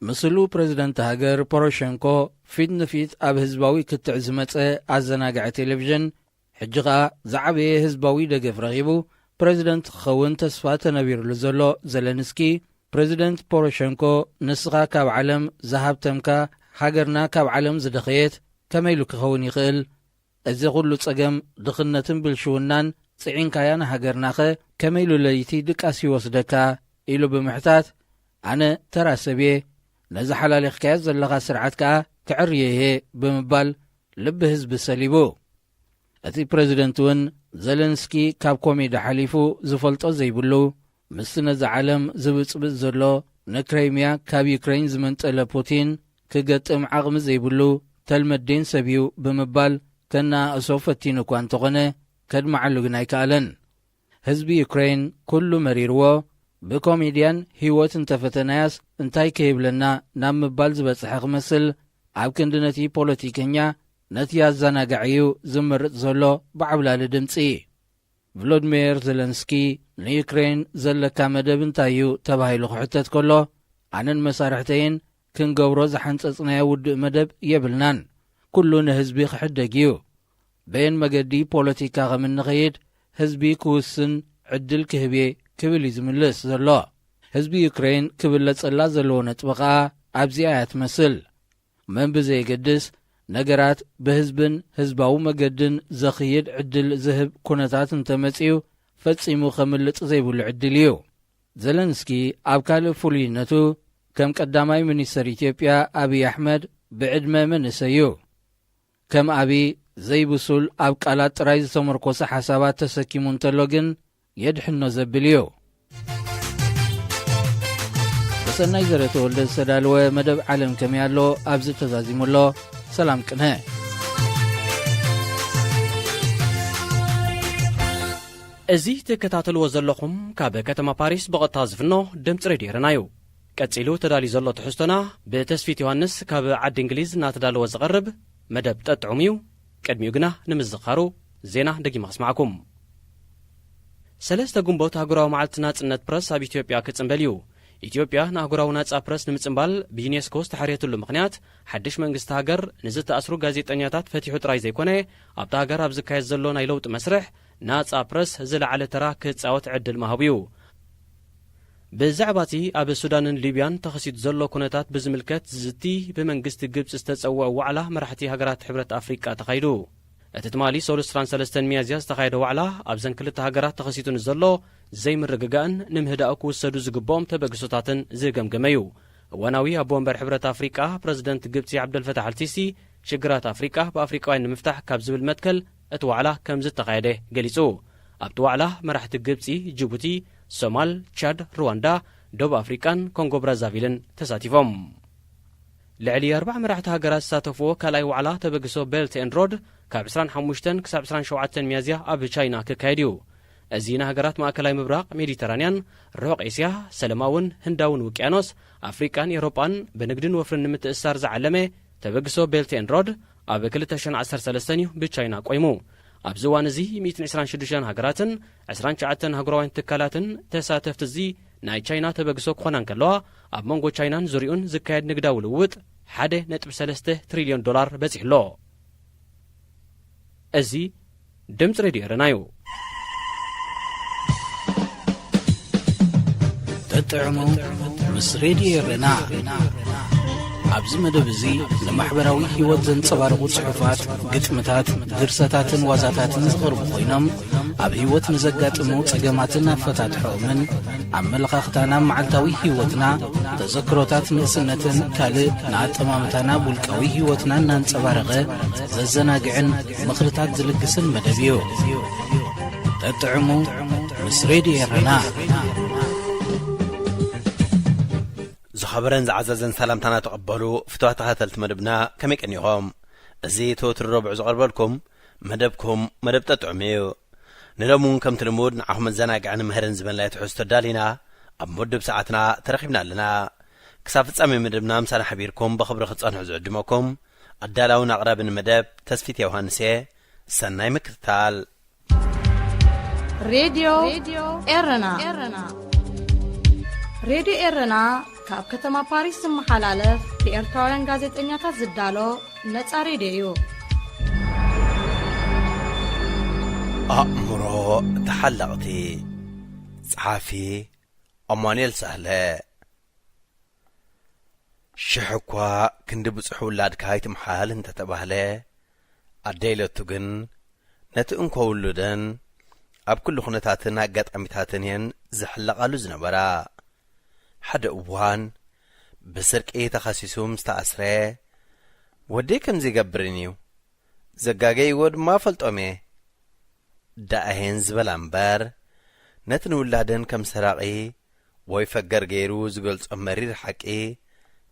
ምስሉ ፕረዚደንት ሃገር ፖሮሸንኮ ፊት ንፊት ኣብ ህዝባዊ ክትዕ ዝመጸ ኣዘናጋዒ ቴሌቪዥን፣ ሕጂ ኸኣ ዝዓበየ ህዝባዊ ደገፍ ረኺቡ ፕረዚደንት ክኸውን ተስፋ ተነቢሩሉ ዘሎ ዘለንስኪ፣ ፕረዚደንት ፖሮሸንኮ፣ ንስኻ ካብ ዓለም ዝሃብተምካ፣ ሃገርና ካብ ዓለም ዝደኸየት ከመይ ኢሉ ክኸውን ይኽእል? እዚ ኹሉ ጸገም ድኽነትን ብልሽውናን ጽዒንካያ ንሃገርናኸ ከመይ ኢሉ ለይቲ ድቃስ ይወስደካ? ኢሉ ብምሕታት፣ ኣነ ተራ ሰብ እየ፣ ነዚ ሓላሊኽካዮ ዘለኻ ስርዓት ከኣ ክዕርዮ እየ ብምባል ልቢ ህዝቢ ሰሊቡ። እቲ ፕረዚደንት እውን ዘለንስኪ ካብ ኮሜዲ ሓሊፉ ዝፈልጦ ዘይብሉ፣ ምስቲ ነዚ ዓለም ዝብጽብጽ ዘሎ ንክረይምያ ካብ ዩክረይን ዝመንጠለ ፑቲን ክገጥም ዓቕሚ ዘይብሉ ተልመዴን ሰብ እዩ ብምባል ከነኣእሶ ፈቲኑ እኳ እንተኾነ ከድምዓሉ ግን ኣይከኣለን። ህዝቢ ዩክረይን ኩሉ መሪርዎ፣ ብኮሜድያን ህይወት እንተፈተናያስ እንታይ ከይብለና ናብ ምባል ዝበጽሐ ክመስል ኣብ ክንዲ ነቲ ፖለቲከኛ ነቲ ኣዘናጋዒ እዩ ዝመርጽ ዘሎ ብዓብላሊ ድምጺ። ቭሎድሚር ዘለንስኪ ንዩክሬን ዘለካ መደብ እንታይ እዩ ተባሂሉ ክሕተት ከሎ፣ ኣነን መሳርሕተይን ክንገብሮ ዝሓንጸጽናዮ ውዱእ መደብ የብልናን። ኩሉ ንህዝቢ ክሕደግ እዩ። በየን መገዲ ፖለቲካ ከም እንኸይድ ህዝቢ ክውስን ዕድል ክህብ እየ ክብል እዩ ዝምልስ ዘሎ። ህዝቢ ዩክሬን ክብለጸላ ዘለዎ ነጥቢ ኸኣ ኣብዚኣ እያ ትመስል። መን ብዘየገድስ፣ ነገራት ብህዝብን ህዝባዊ መገድን ዘኽይድ ዕድል ዝህብ ኩነታት እንተመጺኡ፣ ፈጺሙ ከምልጥ ዘይብሉ ዕድል እዩ። ዘለንስኪ ኣብ ካልእ ፍሉይነቱ፣ ከም ቀዳማይ ሚኒስተር ኢትዮጵያ ኣብይ ኣሕመድ ብዕድመ መንእሰይ እዩ። ከም ኣብይ ዘይብሱል፣ ኣብ ቃላት ጥራይ ዝተመርኮሰ ሓሳባት ተሰኪሙ እንተሎ ግን፣ የድሕኖ ዘብል እዩ። ብሰናይ ዘረ ተወልደ ዝተዳለወ መደብ ዓለም ከመይ ኣሎ ኣብዚ ተዛዚሙ ኣሎ። ሰላም ቅነ። እዚ ትከታተልዎ ዘለኹም ካብ ከተማ ፓሪስ ብቐጥታ ዝፍኖ ድምፂ ሬድዮ ኤረና እዩ። ቀጺሉ ተዳልዩ ዘሎ ትሕዝቶና ብተስፊት ዮሃንስ ካብ ዓዲ እንግሊዝ እናተዳለወ ዝቐርብ መደብ ጠጥዑም እዩ። ቅድሚኡ ግና ንምዝኻሩ ዜና ደጊመ ከስማዕኩም። ሰለስተ ግንቦት ኣህጉራዊ መዓልቲ ናጽነት ፕረስ ኣብ ኢትዮጵያ ክጽንበል እዩ። ኢትዮጵያ ንኣህጉራዊ ናጻ ፕረስ ንምጽንባል ብዩኔስኮ ዝተሓርየትሉ ምኽንያት፣ ሓድሽ መንግስቲ ሃገር ንዝተኣስሩ ጋዜጠኛታት ፈቲሑ ጥራይ ዘይኮነ፣ ኣብታ ሃገር ኣብ ዝካየድ ዘሎ ናይ ለውጢ መስርሕ ናጻ ፕረስ ዝለዓለ ተራ ክጻወት ዕድል ምሃቡ እዩ። ብዛዕባ እቲ ኣብ ሱዳንን ሊብያን ተኸሲቱ ዘሎ ኩነታት ብዝምልከት ዝዝቲ ብመንግስቲ ግብጺ ዝተጸውዐ ዋዕላ መራሕቲ ሃገራት ሕብረት ኣፍሪቃ ተኻይዱ። እቲ ትማሊ ሰሉስ ዕስራን ሰለስተን ሚያዝያ ዝተኻየደ ዋዕላ ኣብዘን ክልተ ሃገራት ተኸሲቱ ንዘሎ ዘይምርግጋእን ንምህዳኡ ክውሰዱ ዝግብኦም ተበግሶታትን ዝገምገመ እዩ። እዋናዊ ኣቦ ወንበር ሕብረት ኣፍሪቃ ፕረዚደንት ግብጺ ዓብደልፈታሕ ኣልሲሲ ሽግራት ኣፍሪቃ ብኣፍሪቃውያን ንምፍታሕ ካብ ዝብል መትከል እቲ ዋዕላ ከም ዝተኻየደ ገሊጹ። ኣብቲ ዋዕላ መራሕቲ ግብጺ፣ ጅቡቲ፣ ሶማል፣ ቻድ፣ ሩዋንዳ፣ ደቡብ ኣፍሪቃን ኮንጎ ብራዛቪልን ተሳቲፎም። ልዕሊ ኣርባዓ መራሕቲ ሃገራት ዝሳተፍዎ ካልኣይ ዋዕላ ተበግሶ ቤልት ኤንድ ሮድ ካብ ዕስራን ሓሙሽተን ክሳብ ዕስራን ሸውዓተን ሚያዝያ ኣብ ቻይና ክካየድ እዩ። እዚ ንሃገራት ማእከላይ ምብራቕ፣ ሜዲተራንያን፣ ርሑቕ ኤስያ፣ ሰለማውን ህንዳውን ውቅያኖስ፣ ኣፍሪቃን ኤውሮጳን ብንግድን ወፍርን ንምትእስሳር ዝዓለመ ተበግሶ ቤልት ኤንድ ሮድ ኣብ ክልተ ሽሕን ዓሰርተ ሰለስተን እዩ ብቻይና ቆይሙ። ኣብዚ እዋን እዚ ሚእትን ዕስራን ሽዱሽተን ሃገራትን ዕስራን ትሽዓተን ኣህጉራውያን ትካላትን ተሳተፍቲ እዚ ናይ ቻይና ተበግሶ ክኾና እንከለዋ፣ ኣብ መንጎ ቻይናን ዙሪኡን ዝካየድ ንግዳዊ ልውውጥ ሓደ ነጥቢ ሰለስተ ትሪልዮን ዶላር በጺሑ ኣሎ። እዚ ድምፂ ሬድዮ ኤረና እዩ። ተጥዕሙ ምስ ሬድዮ ኤረና። ኣብዚ መደብ እዚ ንማሕበራዊ ህይወት ዘንጸባርቑ ጽሑፋት፣ ግጥምታት፣ ድርሰታትን ዋዛታትን ዝቐርቡ ኮይኖም፣ ኣብ ህይወት ንዘጋጥሙ ጸገማትን ኣፈታትሖኦምን፣ ኣመለኻኽታና ኣብ መዓልታዊ ህይወትና፣ ተዘክሮታት ንእስነትን ካልእ ንኣጠማምታና ኣብ ውልቃዊ ህይወትና እናንጸባረቐ ዘዘናግዕን ምኽርታት ዝልግስን መደብ እዩ። ተጥዕሙ ምስ ሬድዮ ኤረና። ዝኸበረን ዝዓዘዘን ሰላምታና ተቐበሉ ፍትዋት ተኸታተልቲ መደብና፣ ከመይ ቀኒኹም? እዚ ተወትሩ ረቡዕ ዝቐርበልኩም መደብኩም መደብ ጠጥዑም እዩ። ንሎሚ እውን ከምቲ ልሙድ ንዓኹም መዘናግዕን ምህርን ዝበልናዮ ትሕዝቶ ኣዳሊና ኣብ ምድብ ሰዓትና ተረኺብና ኣለና። ክሳብ ፍጻሜ መደብና ምሳና ሓቢርኩም ብኽብሪ ክትጸንሑ ዝዕድመኩም ኣዳላውን ኣቕራብን መደብ ተስፊት ዮሃንስ እየ። ሰናይ ምክትታል። ሬድዮ ኤረና። ሬድዮ ኤረና ካብ ከተማ ፓሪስ ዝመሓላለፍ ብኤርትራውያን ጋዜጠኛታት ዝዳሎ ነጻ ሬድዮ እዩ። ኣእምሮ ተሓለቕቲ። ጸሓፊ ኣማኑኤል ሳህለ። ሽሕ እኳ ክንዲ ብጹሕ ውላድካ ኣይትምሓል እንተተባህለ፣ ኣደይ ለቱ ግን ነቲ እንኮ ውሉደን ኣብ ኩሉ ኩነታትን ኣጋጣሚታትን እየን ዝሕለቓሉ ዝነበራ። ሓደ እዋን ብስርቂ ተኸሲሱ ምስ ተኣስረ፣ ወደይ ከምዚ ይገብርን እዩ፣ ዘጋገይዎ ድማ እፈልጦም እየ። ደኣ እየን ዝበላ እምበር፣ ነቲ ንውላደን ከም ሰራቒ ወይ ፈገር ገይሩ ዝገልጾ መሪር ሓቂ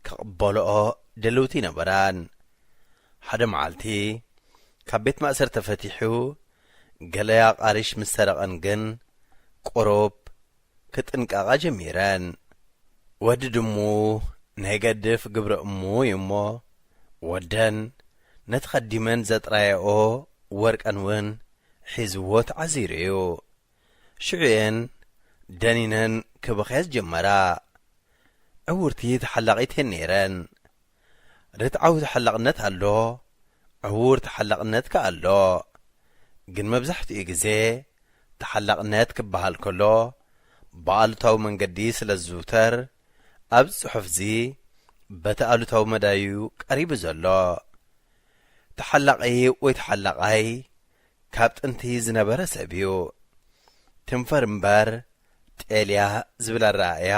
ክቕበልኦ ድልውቲ ኣይነበራን። ሓደ መዓልቲ ካብ ቤት ማእሰርቲ ተፈቲሑ፣ ገለ ኣቓርሽ ምስ ሰረቐን ግን ቁሩብ ክጥንቀቓ ጀሚረን። ወዲ ድሙ ናይ ገድፍ ግብረ እሙ እዩ እሞ፣ ወደን ነቲ ኸዲመን ዘጥራየኦ ወርቀን እውን ሒዝዎ ተዓዚሩ እዩ። ሽዑ እየን ደኒነን ክበኽያ ዝጀመራ። ዕውርቲ ተሓላቒት እየን ነይረን። ርትዓዊ ተሓላቕነት ኣሎ፣ ዕዉር ተሓላቕነት ከኣ ኣሎ። ግን መብዛሕትኡ ግዜ ተሓላቕነት ክበሃል ከሎ ብኣሉታዊ መንገዲ ስለ ዝዝውተር፣ ኣብዚ ጽሑፍዚ በቲ ኣሉታዊ መዳዩ ቀሪቡ ዘሎ። ተሓላቒ ወይ ተሓላቓይ ካብ ጥንቲ ዝነበረ ሰብ እዩ። ትንፈር እምበር ጤልያ ዝብል ኣረኣእያ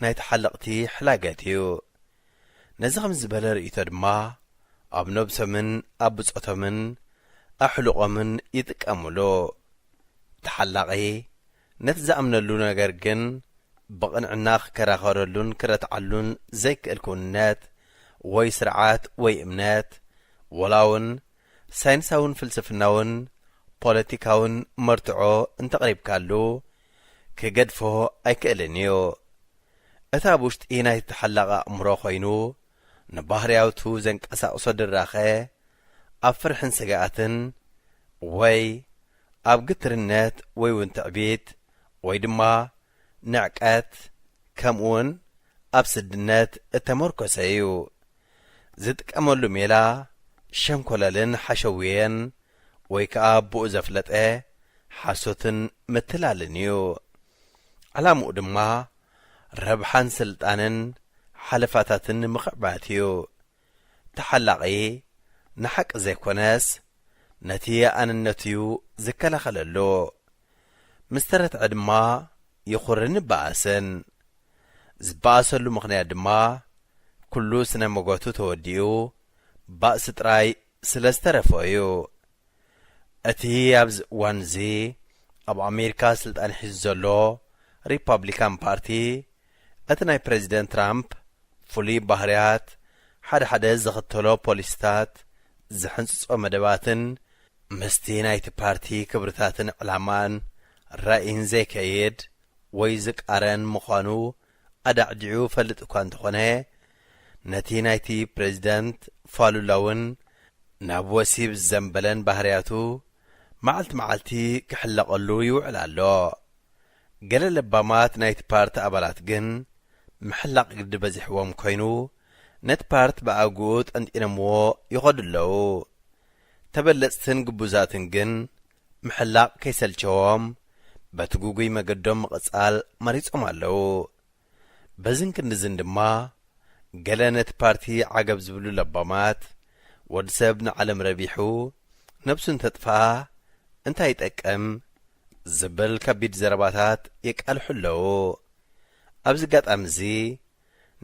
ናይ ተሓለቕቲ ሕላገት እዩ። ነዚ ከም ዝበለ ርእይቶ ድማ ኣብ ነብሶምን ኣብ ብጾቶምን ኣሕሉቖምን ይጥቀሙሉ። ተሓላቒ ነቲ ዝኣምነሉ ነገር ግን ብቕንዕና ክከራኸረሉን ክረትዓሉን ዘይክእል ክውንነት ወይ ስርዓት ወይ እምነት፣ ወላ እውን ሳይንሳውን ፍልስፍናውን ፖለቲካውን መርትዖ እንተቕሪብካሉ ክገድፎ ኣይክእልን እዩ። እቲ ኣብ ውሽጢ ናይቲ ተሓላቒ ኣእምሮ ኮይኑ ንባህርያቱ ዘንቀሳቕሶ ድራኸ ኣብ ፍርሕን ስግኣትን ወይ ኣብ ግትርነት ወይ እውን ትዕቢት ወይ ድማ ንዕቀት ከምኡውን ኣብ ስድነት እተመርኮሰ እዩ። ዝጥቀመሉ ሜላ ሸንኮለልን ሓሸውየን ወይ ከኣ ብኡ ዘፍለጠ ሓሶትን ምትላልን እዩ። ዕላምኡ ድማ ረብሓን ስልጣንን ሓለፋታትን ንምኽዕባት እዩ። ተሓላቒ ንሓቂ ዘይኮነስ ነቲ ኣንነቱ እዩ ዝከላኸለሉ። ምስ ተረትዐ ድማ ይኹርን ይበኣስን። ዝበኣሰሉ ምኽንያት ድማ ኩሉ ስነ መጎቱ ተወዲኡ ባእሲ ጥራይ ስለ ዝተረፎ እዩ። እቲ ኣብዚ እዋን እዚ ኣብ ኣሜሪካ ስልጣን ሒዙ ዘሎ ሪፓብሊካን ፓርቲ እቲ ናይ ፕሬዚደንት ትራምፕ ፍሉይ ባህርያት፣ ሓደ ሓደ ዝኽተሎ ፖሊሲታት፣ ዝሕንጽጾ መደባትን ምስቲ ናይቲ ፓርቲ ክብርታትን ዕላማን ራእይን ዘይከይድ ወይ ዝቃረን ምዃኑ ኣዳዕዲዑ ፈልጥ እኳ እንተኾነ፣ ነቲ ናይቲ ፕሬዚደንት ፋሉላውን ናብ ወሲብ ዝዘንበለን ባህርያቱ መዓልቲ መዓልቲ ክሕለቐሉ ይውዕል ኣሎ። ገለ ለባማት ናይቲ ፓርቲ ኣባላት ግን ምሕላቕ ግዲ በዚሕዎም ኮይኑ፣ ነቲ ፓርቲ ብኣግኡ ጠንጢኖምዎ ይኸዱ ኣለዉ። ተበለጽትን ግቡዛትን ግን ምሕላቕ ከይሰልቸዎም በቲ ግጉይ መገዶም ምቕጻል መሪጾም ኣለዉ። በዝን ክንድዝን ድማ ገለ ነቲ ፓርቲ ዓገብ ዝብሉ ለባማት፣ ወዲ ሰብ ንዓለም ረቢሑ ነብሱ እንተጥፍኣ እንታይ ይጠቅም ዝብል ከቢድ ዘረባታት የቃልሑ ኣለዉ። ኣብዚ ኣጋጣሚ እዚ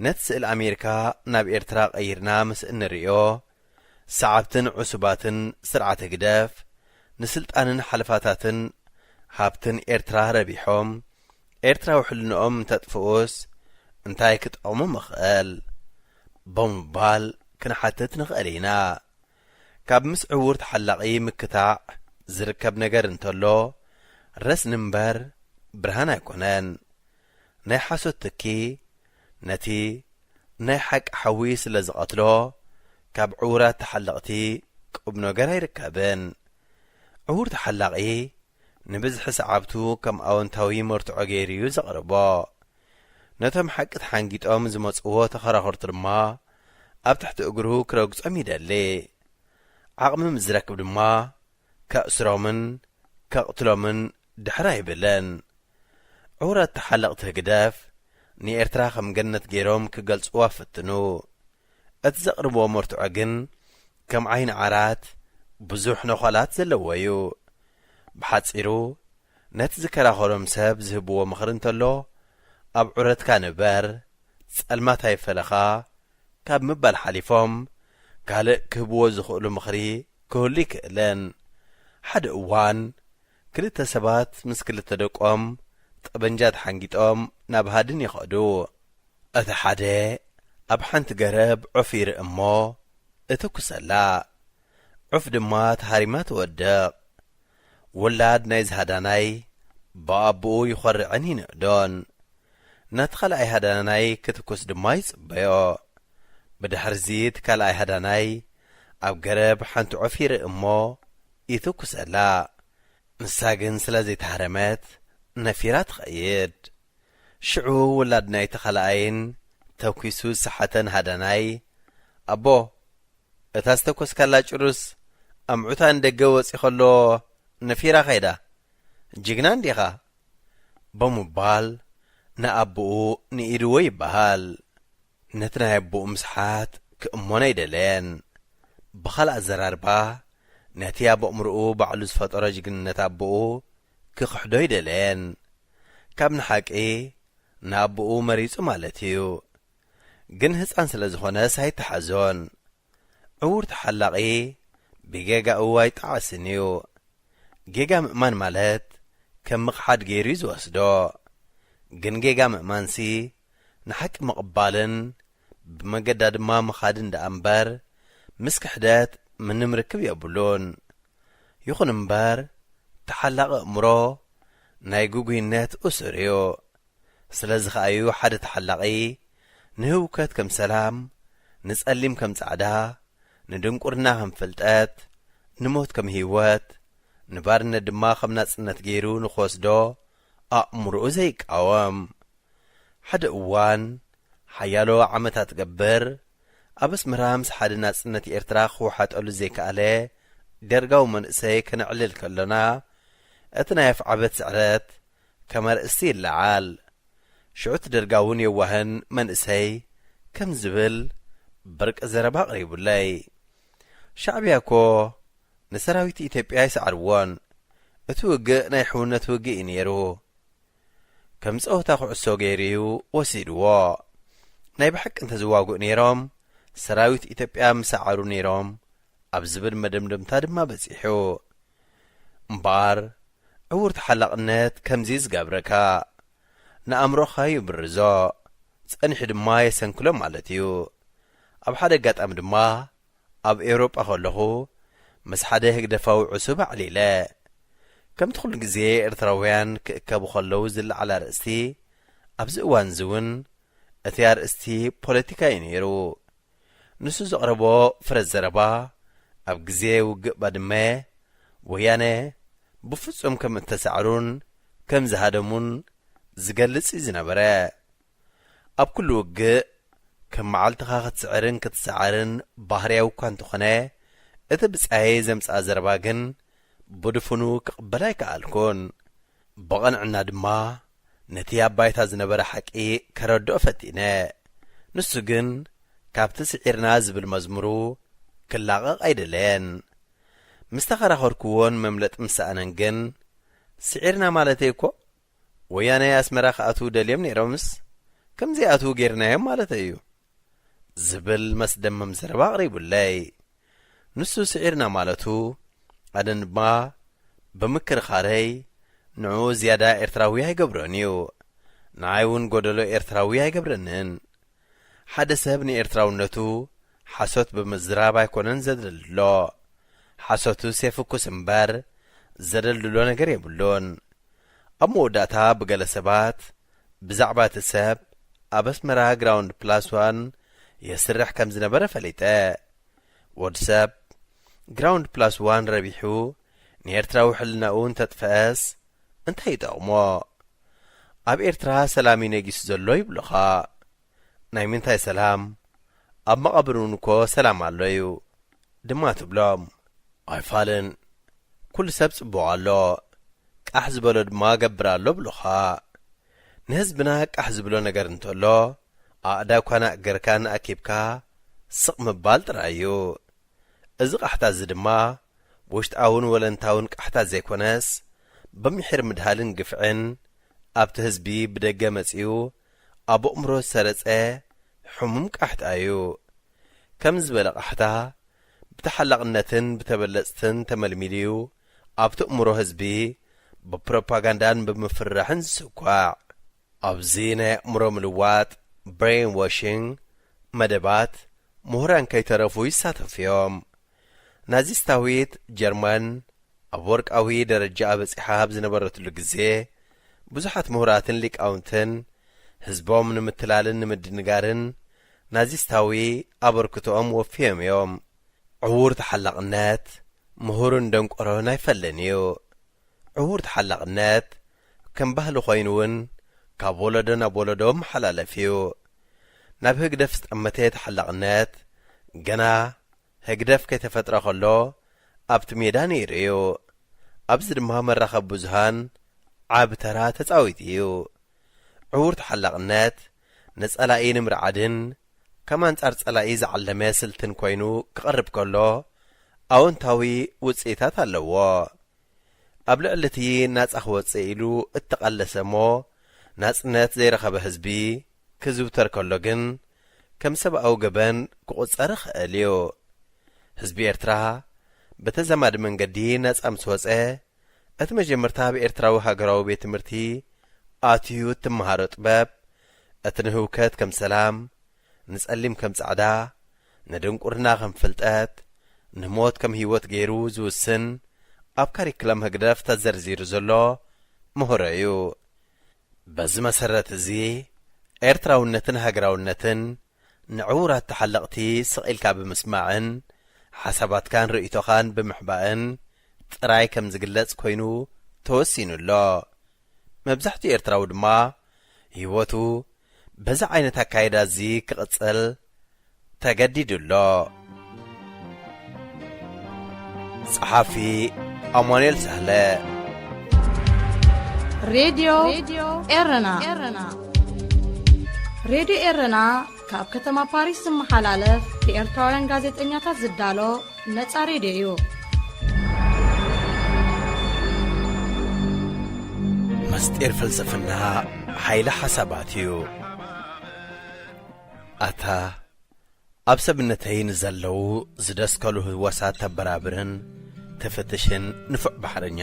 ነቲ ስእሊ ኣሜሪካ ናብ ኤርትራ ቀይርና ምስ እንርእዮ፣ ሰዓብትን ዕሱባትን ስርዓት ህግደፍ ንስልጣንን ሓለፋታትን ሃብትን ኤርትራ ረቢሖም ኤርትራዊ ሕልንኦም እንተጥፍኡስ እንታይ ክጠቕሞም ይኽእል ብምባል ክንሓትት ንኽእል ኢና። ካብ ምስ ዕዉር ተሓላቒ ምክታዕ ዝርከብ ነገር እንተሎ ረስኒ እምበር ብርሃን ኣይኮነን። ናይ ሓሶት ትኪ ነቲ ናይ ሓቂ ሓዊ ስለ ዝቐትሎ ካብ ዕዉራት ተሓለቕቲ ቁም ነገር ኣይርከብን። ዕዉር ተሓላቒ ንብዝሒ ሰዓብቱ ከም ኣወንታዊ መርትዖ ገይሩ እዩ ዘቕርቦ። ነቶም ሓቂ ተሓንጊጦም ዝመጽዎ ተኸራኸርቱ ድማ ኣብ ትሕቲ እግሩ ክረግጾም ይደሊ። ዓቕሚ ምስ ዝረክብ ድማ ከእስሮምን ከቕትሎምን ድሕር ኣይብልን። ዕውራት ተሓለቕቲ ህግደፍ ንኤርትራ ከም ገነት ገይሮም ክገልጽዋ ፈትኑ። እቲ ዘቕርብዎ መርትዖ ግን ከም ዓይኒ ዓራት ብዙሕ ነዃላት ዘለዎ እዩ። ብሓጺሩ ነቲ ዝከራኸሮም ሰብ ዝህብዎ ምኽሪ እንተሎ ኣብ ዑረትካ ንበር፣ ጸልማት ኣይፈለኻ ካብ ምባል ሓሊፎም ካልእ ክህብዎ ዝኽእሉ ምኽሪ ክህሉ ኣይክእልን። ሓደ እዋን ክልተ ሰባት ምስ ክልተ ደቆም ጠበንጃ ተሓንጊጦም ናብ ሃድን ይኸዱ። እቲ ሓደ ኣብ ሓንቲ ገረብ ዑፍ ይርኢ እሞ እትኩሰላ። ዑፍ ድማ ተሃሪማ ትወድቕ። ውላድ ናይዚ ሃዳናይ ብኣቦኡ ይኾርዕን ይንእዶን። ናቲ ካልኣይ ሃዳናይ ክትኩስ ድማ ይጽበዮ። ብድሕርዚ እቲ ካልኣይ ሃዳናይ ኣብ ገረብ ሓንቲ ዑፍ ይርኢ እሞ ይትኩሰላ። ንሳ ግን ስለ ዘይተሃረመት ነፊራ ትኸይድ። ሽዑ ውላድ ናይቲ ካልኣይን ተኲሱ ዝሰሓተን ሃዳናይ፣ ኣቦ፣ እታ ዝተኮስካላ ጭሩስ ኣምዑታ ንደገ ወጺ ከሎ ነፊራ ከይዳ። ጅግና እንዲኻ። ብምባል ንኣቦኡ ንኢድዎ ይበሃል። ነቲ ናይ ኣቦኡ ምስሓት ክእሞን ኣይደለየን። ብኻልእ ኣዘራርባ፣ ነቲ ኣብ ኣእምሮኡ ባዕሉ ዝፈጠሮ ጅግንነት ኣቦኡ ክኽሕዶ ኣይደለየን። ካብ ንሓቂ ንኣቦኡ መሪጹ ማለት እዩ። ግን ህጻን ስለ ዝኾነስ ኣይተሓዞን። ዕዉር ተሓላቒ ብጌጋኡ ኣይጠዓስን እዩ። ጌጋ ምእማን ማለት ከም ምኽሓድ ገይሩ እዩ ዝወስዶ። ግን ጌጋ ምእማንሲ ንሓቂ ምቕባልን ብመገዳ ድማ ምኻድን ደኣ እምበር፣ ምስ ክሕደት ምንም ርክብ የብሉን። ይኹን እምበር፣ ተሓላቒ ኣእምሮ ናይ ግጉይነት እሱር እዩ። ስለዚ ኸኣ እዩ ሓደ ተሓላቒ ንህውከት ከም ሰላም፣ ንጸሊም ከም ጻዕዳ፣ ንድንቁርና ከም ፍልጠት፣ ንሞት ከም ህይወት፣ ንባርነት ድማ ከም ናጽነት ገይሩ ንኽወስዶ ኣእምሮኡ ዘይቃወም። ሓደ እዋን፣ ሓያሎ ዓመታት ትገብር፣ ኣብ ኣስመራ ምስ ሓደ ናጽነት ኤርትራ ክወሓጠሉ ዘይከኣለ ደርጋዊ መንእሰይ ከነዕልል ከሎና፣ እቲ ናይ ኣፍዓበት ስዕረት ከም ኣርእስቲ ይለዓል። ሽዑ እቲ ደርጋውን የዋህን መንእሰይ ከም ዝብል ብርቂ ዘረባ ኣቕሪቡለይ። ሻዕብያ እኮ ንሰራዊት ኢትዮጵያ ኣይሰዓርዎን። እቲ ውግእ ናይ ሕውነት ውግእ እዩ ነይሩ። ከም ጸወታ ኩዕሶ ገይሩ እዩ ወሲድዎ። ናይ ብሓቂ እንተዝዋግኡ ነይሮም፣ ሰራዊት ኢትዮጵያ ምሰዓሩ ነይሮም ኣብ ዝብል መደምደምታ ድማ በጺሑ። እምበኣር፣ ዕዉር ተሓላቕነት ከምዚ ዝገብረካ፣ ንኣእምሮኻ ይብርዞ፣ ጸኒሑ ድማ የሰንክሎ ማለት እዩ። ኣብ ሓደ ኣጋጣሚ ድማ፣ ኣብ ኤውሮጳ ከለኹ፣ ምስ ሓደ ህግደፋዊ ዕሱብ ኣዕሊለ። ከምቲ ኩሉ ግዜ ኤርትራውያን ክእከቡ ከለዉ ዝለዓል ኣርእስቲ፣ ኣብዚ እዋን እዚ እውን እቲ ኣርእስቲ ፖለቲካ እዩ ነይሩ። ንሱ ዘቕረቦ ፍረ ዘረባ፣ ኣብ ግዜ ውግእ ባድመ፣ ወያነ ብፍጹም ከም እተሳዕሩን ከም ዝሃደሙን ዝገልጽ እዩ ዝነበረ። ኣብ ኩሉ ውግእ፣ ከም መዓልትኻ ክትስዕርን ክትሰዓርን ባህርያዊ እኳ እንተኾነ፣ እቲ ብጻየይ ዘምጽኣ ዘረባ ግን ብድፉኑ ክቕበል ኣይከኣልኩን። ብቕንዕና ድማ ነቲ ኣብ ባይታ ዝነበረ ሓቂ ከረድኦ ፈቲነ። ንሱ ግን ካብቲ ስዒርና ዝብል መዝሙሩ ክላቐቕ ኣይደለየን። ምስ ተኸራኸርክዎን መምለጢ ምስ ሰኣነን ግን፣ ስዒርና ማለተይ እኮ፣ ወያነ ኣስመራ ክኣትዉ ደልዮም ነይሮምስ፣ ከም ዘይኣትዉ ጌርናዮም ማለተይ እዩ፣ ዝብል መስደመም ዘረባ ኣቕሪቡለይ። ንሱ ስዒርና ማለቱ፣ ኣነ ድማ ብምክርኻረይ፣ ንዕኡ ዝያዳ ኤርትራዊ ኣይገብሮን እዩ። ንዓይ እውን ጎደሎ ኤርትራዊ ኣይገብረንን። ሓደ ሰብ ንኤርትራውነቱ ሓሶት ብምዝራብ ኣይኮነን ዘደልድሎ። ሓሶቱስ የፍኩስ እምበር፣ ዘደልድሎ ነገር የብሉን። ኣብ መወዳእታ ብገለ ሰባት፣ ብዛዕባ እቲ ሰብ ኣብ ኣስመራ ግራውንድ ፕላስ ዋን የስርሕ ከም ዝነበረ ፈሊጠ። ወዲ ሰብ ግራውንድ ፕላስ ዋን ረቢሑ ንኤርትራዊ ሕልናኡ እንተጥፈአስ እንታይ ይጠቕሞ? ኣብ ኤርትራ ሰላም እዩ ነጊሱ ዘሎ ይብሉኻ። ናይ ምንታይ ሰላም? ኣብ መቓብር እውን እኮ ሰላም ኣሎ እዩ ድማ ትብሎም። ኣይፋልን። ኩሉ ሰብ ጽቡቕ ኣሎ፣ ቃሕ ዝበሎ ድማ ገብር ኣሎ ብሉኻ። ንህዝብና ቃሕ ዝብሎ ነገር እንተሎ፣ ኣእዳውካን ኣእገርካን ኣኪብካ ስቕ ምባል ጥራይ እዩ። እዚ ቃሕታ እዚ ድማ ውሽጣውን ወለንታውን ቃሕታ ዘይኮነስ፣ ብምሒር ምድሃልን ግፍዕን ኣብቲ ህዝቢ ብደገ መጺኡ ኣብ ኣእምሮ ዝሰረጸ ሕሙም ቃሕታ እዩ። ከም ዝበለ ቃሕታ ብተሓላቕነትን ብተበለጽትን ተመልሚሉ እዩ ኣብቲ ኣእምሮ ህዝቢ ብፕሮፓጋንዳን ብምፍርራሕን ዝስኳዕ። ኣብዚ ናይ ኣእምሮ ምልዋጥ፣ ብሬን ዋሽንግ፣ መደባት ምሁራን ከይተረፉ ይሳተፉ እዮም። ናዚስታዊት ጀርመን ኣብ ወርቃዊ ደረጃ በጺሓ ኣብ ዝነበረትሉ ግዜ፣ ብዙሓት ምሁራትን ሊቃውንትን ህዝቦም ንምትላልን ንምድንጋርን ናዚስታዊ ኣበርክቶኦም ወፍዮም እዮም። ዕዉር ተሓላቕነት ምሁርን ደንቆሮን ኣይፈልን እዩ። ዕዉር ተሓላቕነት ከም ባህሊ ኮይኑ እውን ካብ ወለዶ ናብ ወለዶ መሓላለፍ እዩ። ናብ ህግደፍ ዝጠመተ ተሓላቕነት ገና ህግደፍ ከይተፈጥረ ከሎ ኣብቲ ሜዳ ነይሩ እዩ። ኣብዚ ድማ መራኸቢ ብዙሃን ዓቢ ተራ ተጻዊቱ እዩ። ዕዉር ተሓላቕነት ንጸላኢ ንምርዓድን ከም ኣንጻር ጸላኢ ዝዓለመ ስልትን ኮይኑ ክቐርብ ከሎ፣ ኣወንታዊ ውጽኢታት ኣለዎ። ኣብ ልዕሊ እቲ ናጻ ክወጽእ ኢሉ እተቓለሰ እሞ ናጽነት ዘይረኸበ ህዝቢ ክዝውተር ከሎ ግን፣ ከም ሰብኣዊ ገበን ክቑጸር ይኽእል እዩ። ህዝቢ ኤርትራ ብተዛማዲ መንገዲ ናጻ ምስ ወጸ፣ እቲ መጀመርታ ኣብ ኤርትራዊ ሃገራዊ ቤት ትምህርቲ ኣትዩ እትመሃሮ ጥበብ፣ እቲ ንህውከት ከም ሰላም፣ ንጸሊም ከም ጻዕዳ፣ ንድንቁርና ከም ፍልጠት፣ ንሞት ከም ህይወት ገይሩ ዝውስን ኣብ ካሪክለም ህግደፍ ተዘርዚሩ ዘሎ ምህሮ እዩ። በዚ መሰረት እዚ፣ ኤርትራውነትን ሃገራውነትን ንዕዉራት ተሓለቕቲ ስቕ ኢልካ ብምስማዕን ሓሳባትካን ርእይቶኻን ብምሕባእን ጥራይ ከም ዝግለጽ ኮይኑ ተወሲኑ ኣሎ። መብዛሕትኡ ኤርትራዊ ድማ ህይወቱ በዚ ዓይነት ኣካይዳ እዚ ክቕጽል ተገዲዱ ኣሎ። ጸሓፊ ኣማኑኤል ሳህለ። ሬድዮ ኤረና። ሬድዮ ኤረና ካብ ከተማ ፓሪስ ዝመሓላለፍ ብኤርትራውያን ጋዜጠኛታት ዝዳሎ ነጻ ሬድዮ እዩ። ምስጢር ፍልስፍና ሓይሊ ሓሳባት እዩ። ኣታ ኣብ ሰብነተይ ንዘለዉ ዝደስከሉ ህዋሳት ተበራብርን ትፍትሽን ንፉዕ ባሕረኛ፣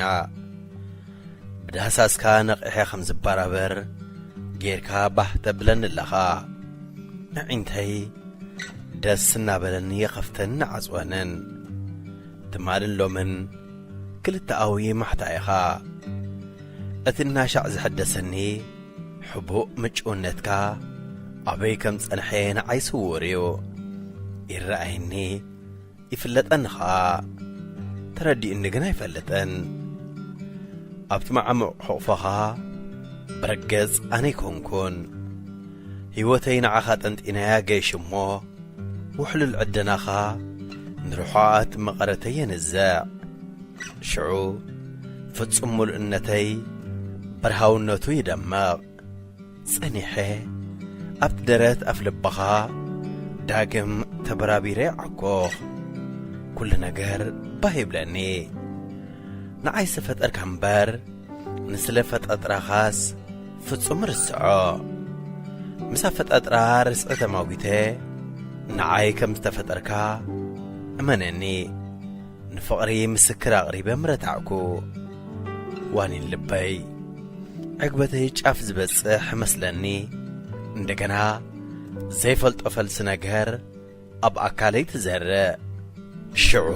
ብዳህሳስካ ነቒሐ ከም ዝበራበር ጌርካ ባህ ተብለኒ ኣለኻ። ኣዒንተይ ደስ እናበለኒ ይኸፍተንን ዓጽወንን። ትማልን ሎምን ክልተኣዊ ማሕታ ኢኻ። እቲ እናሻዕ ዝሕደሰኒ ሕቡእ ምጭውነትካ ኣበይ ከም ጸንሐ ንዓይ ስዉር እዩ። ይረኣየኒ፣ ይፍለጠኒ ኸኣ፣ ተረዲኡኒ ግን ኣይፈልጥን። ኣብቲ መዓሙቕ ሕቑፎኻ ብርግጽ ኣነ ኣይኮንኩን። ህይወተይ ንዓኻ ጠንጢነያ ገይሽ እሞ፣ ውሕሉል ዕደናኻ ንርሑቓት መቐረተይ የንዝዕ። ሽዑ ፍጹም ምሉእነተይ ብርሃውነቱ ይደምቕ። ጸኒሐ ኣብቲ ደረት ኣፍ ልብኻ ዳግም ተበራቢረ ይዓኮኽ። ኩሉ ነገር ባህ ይብለኒ። ንዓይ ዝፈጠርካ እምበር፣ ንስለ ፈጠጥራኻስ ፍጹም ርስዖ። ምስ ኣፈጣጥራ ርስዒ ተማጒተ፣ ንዓይ ከም ዝተፈጠርካ እመነኒ። ንፍቕሪ ምስክር ኣቕሪበ ምረታዕኩ። ዋኒን ልበይ፣ ዕግበተይ ጫፍ ዝበጽሕ መስለኒ። እንደገና ዘይፈልጦ ፈልሲ ነገር ኣብ ኣካለይ ትዘርእ። ሽዑ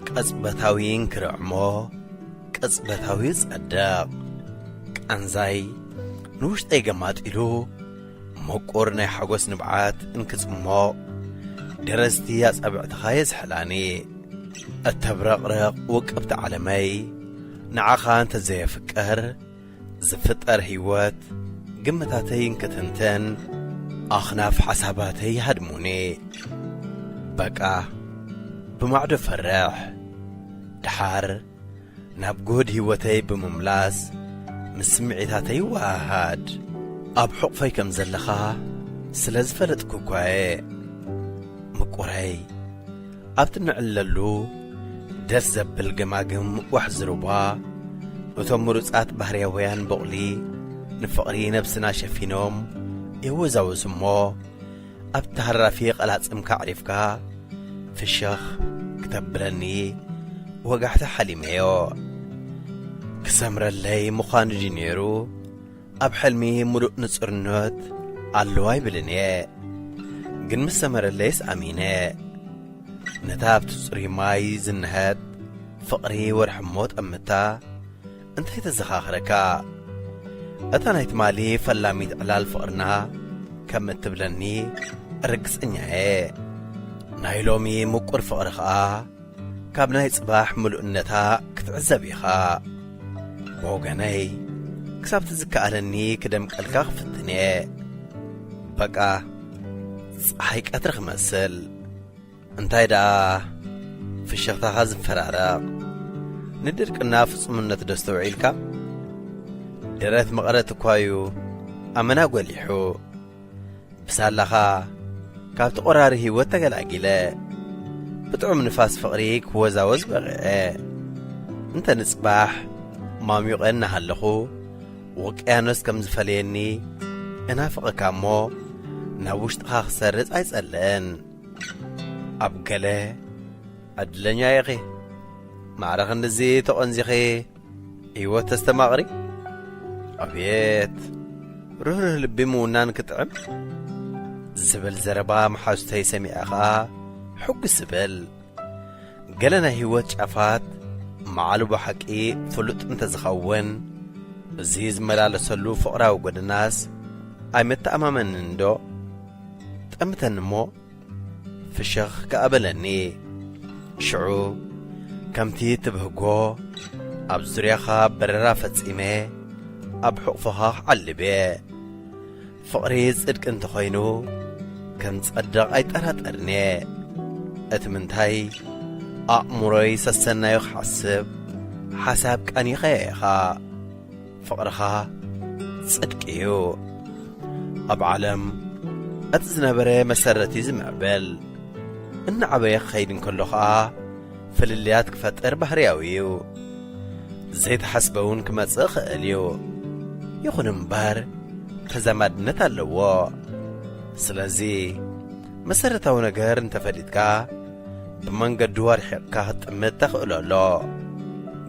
ቅጽበታዊ እንክርዕሞ፣ ቅጽበታዊ ይጸድቕ። ቃንዛይ ንውሽጠይ ገማጢሉ፣ ምቁር ናይ ሓጎስ ንብዓት እንክጽሞቕ፣ ደረዝቲ ኣጻብዕትኻ የዝሕላኒ። እተብረቕርቕ ውቅብቲ ዓለመይ፣ ንዓኻ እንተ ዘየፍቅር፣ ዝፍጠር ህይወት ግምታተይ እንክትንትን፣ ኣኽናፍ ሓሳባተይ ይሃድሙኒ። በቃ፣ ብማዕዶ ፈርሕ። ደሓር ናብ ጉህድ ህይወተይ ብምምላስ፣ ምስ ስምዒታተይ ይወሃሃድ። ኣብ ሕቑፈይ ከም ዘለኻ ስለ ዝፈለጥኩ እኳ እየ። ምቁረይ፣ ኣብቲ ንዕለሉ ደስ ዘብል ገማግም ዋሕዚ ሩባ፣ እቶም ምሩጻት ባህርያውያን በቑሊ ንፍቕሪ ነብስና ሸፊኖም የወዛውዙ እሞ፣ ኣብቲ ሃራፊ ቀላጽምካ ኣዕሪፍካ ፍሽኽ ክተብለኒ ወጋሕታ ሓሊመዮ። ክሰምረለይ ምዃኑ ድዩ ነይሩ? ኣብ ሕልሚ ምሉእ ንጹርነት ኣለዋ ኣይብልን እየ። ግን ምስ ሰመረለይስ ኣሚነ። ነታ ኣብቲ ጽሩይ ማይ ዝንሀት ፍቕሪ ወርሒ እሞ ጠምታ እንታይ ተዘኻኽረካ? እታ ናይ ትማሊ ፈላሚት ዕላል ፍቕርና ከም እትብለኒ ርግጸኛ እየ። ናይ ሎሚ ምቁር ፍቕሪ ኸኣ ካብ ናይ ጽባሕ ምሉእነታ ክትዕዘብ ኢኻ። ብወገነይ፣ ክሳብ ትዝከኣለኒ ክደምቀልካ ክፍትን እየ። በቃ፣ ጸሓይ ቀትሪ ክመስል። እንታይ ደኣ ፍሽኽታኻ ዝፈራረቕ? ንድርቅና ፍጹምነት ዶ ኣስተውዒልካ? ደረት መቐረት እኳ እዩ ኣመና ጎሊሑ። ብሳላኻ ካብቲ ቆራሪ ህይወት ተገላጊለ፣ ብጥዑም ንፋስ ፍቕሪ ክወዛወዝ በቒዐ። እንተ ንጽባሕ ማሚቐ እናሃለኹ፣ ውቅያኖስ ከም ዝፈለየኒ እናፍቐካ እሞ፣ ናብ ውሽጥኻ ክሰርጽ ኣይጸልእን። ኣብ ገለ ዕድለኛ ኢኺ፣ ማዕረ ክንድዚ ተቖንዚኺ ህይወት ተስተማቕሪ። ኣቤት ርህርህ ልቢ ምውናን ክጥዕም፣ ዝብል ዘረባ መሓዙተይ ሰሚዐ ኸኣ ሕጉስ እብል። ገለ ናይ ህይወት ጫፋት መዓልቦ ሓቂ ፍሉጥ እንተ ዝኸውን፣ እዚ ዝመላለሰሉ ፍቕራዊ ጎደናስ ኣይመተኣማመንን ዶ? ጠምተኒ እሞ ፍሽኽ ከኣ በለኒ። ሽዑ ከምቲ ትብህጎ ኣብ ዙርያኻ በረራ ፈጺመ ኣብ ሕቑፍኻ ክዓልብ እየ። ፍቕሪ ጽድቂ እንተኾይኑ ከም ጸድቕ ኣይጠራጠርን እየ። እቲ ምንታይ ኣእምሮይ ሰሰናዩ ክሓስብ ሓሳብ ቀኒኸ ኢኻ። ፍቕርኻ ጽድቂ እዩ። ኣብ ዓለም እቲ ዝነበረ መሰረት እዩ ዝምዕብል። እናዓበየ ክኸይድ እንከሎ ኸኣ ፍልልያት ክፈጥር ባህርያዊ እዩ። ዘይተሓስበ እውን ክመጽእ ይኽእል እዩ። ይኹን እምበር ተዛማድነት ኣለዎ። ስለዚ መሰረታዊ ነገር እንተፈሊጥካ ብመንገዱ ኣርሒቕካ ክትጥምት ተኽእሎ ኣሎ።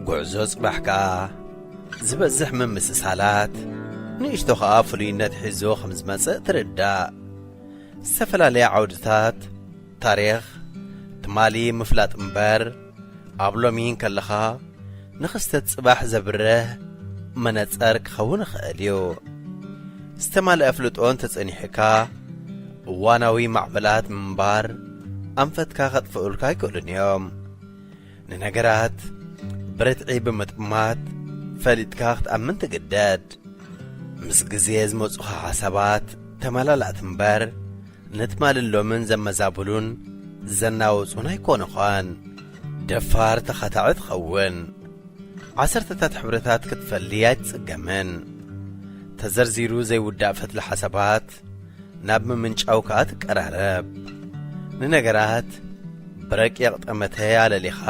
ጉዕዞ ጽባሕ ከኣ ዝበዝሕ ምምስሳላት ንእሽቶ ኸኣ ፍሉይነት ሒዙ ከም ዝመጽእ ትርዳእ። ዝተፈላለያ ዓውድታት ታሪኽ ትማሊ ምፍላጥ እምበር፣ ኣብ ሎሚ እንከለኻ ንኽስተት ጽባሕ ዘብርህ መነጸር ክኸውን ይኽእል እዩ። ዝተማልአ ኣፍልጦ እንተጸኒሑካ፣ እዋናዊ ማዕበላት ምንባር ኣንፈትካ ከጥፍኡልካ ኣይክእሉን እዮም። ንነገራት ብርትዒ ብምጥማት ፈሊጥካ ክትኣምን ትግደድ። ምስ ግዜ ዝመጹኻ ሓሳባት ተመላላእቲ እምበር፣ ንትማልን ሎምን ዘመዛብሉን ዘናውጹን ኣይኮኑኻን። ደፋር ተኻታዒ ትኸውን። ዓሰርተታት ሕብርታት ክትፈሊ ኣይትጽገምን። ተዘርዚሩ ዘይውዳእ ፈትሊ ሓሳባት ናብ ምምንጫው ከኣ ትቀራረብ። ንነገራት ብረቂቕ ጠመተ ኣለሊኻ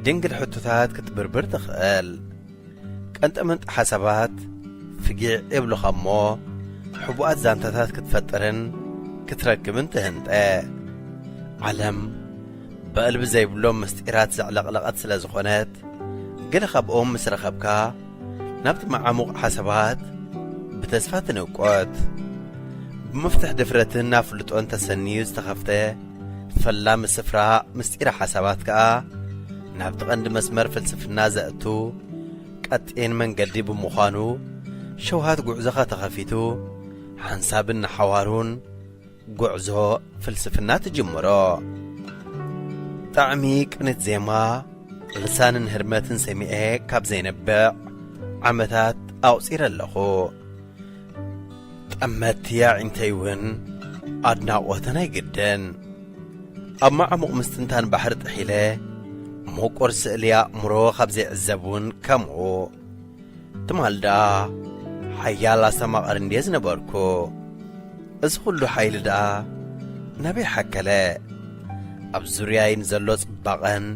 ድንግል ሕቶታት ክትብርብር ትኽእል። ቀንጠመንጢ ሓሳባት ፍጊዕ የብሉኻ እሞ፣ ሕቡኣት ዛንታታት ክትፈጥርን ክትረክብን ትህንጠ። ዓለም ብዕልቢ ዘይብሎም ምስጢራት ዘዕለቕለቐት ስለ ዝኾነት፣ ገለ ካብኦም ምስ ረኸብካ፣ ናብቲ መዓሙቕ ሓሳባት ብተስፋ ትንቆት። ብመፍትሕ ድፍረትን ኣፍልጦን ተሰንዩ ዝተኸፍተ ፈላሚ ስፍራ ምስጢር ሓሳባት ከኣ፣ ናብቲ ቀንዲ መስመር ፍልስፍና ዘእቱ ቀጢን መንገዲ ብምዃኑ፣ ሸውሃት ጉዕዞኻ ተኸፊቱ፣ ሓንሳብን ንሓዋሩን ጉዕዞ ፍልስፍና ትጅምሮ። ጣዕሚ ቅኒት ዜማ፣ ልሳንን ህርመትን ሰሚዐ ካብ ዘይነብዕ ዓመታት ኣቑጺረ ኣለኹ። ጠመትቲ ኣዒንተይ እውን ኣድናቖተን ኣይግደን። ኣብ መዓሙቕ ምስትንታን ባሕሪ ጥሒለ፣ ምቑር ስእሊ ኣእምሮ ካብ ዘይዕዘብ እውን ከምኡ። ትማል ደኣ ሓያል ኣስተማቓሪ እንድየ ዝነበርኩ። እዚ ኹሉ ሓይሊ ደኣ ናበይ ሓከለ? ኣብ ዙርያይ ንዘሎ ጽባቐን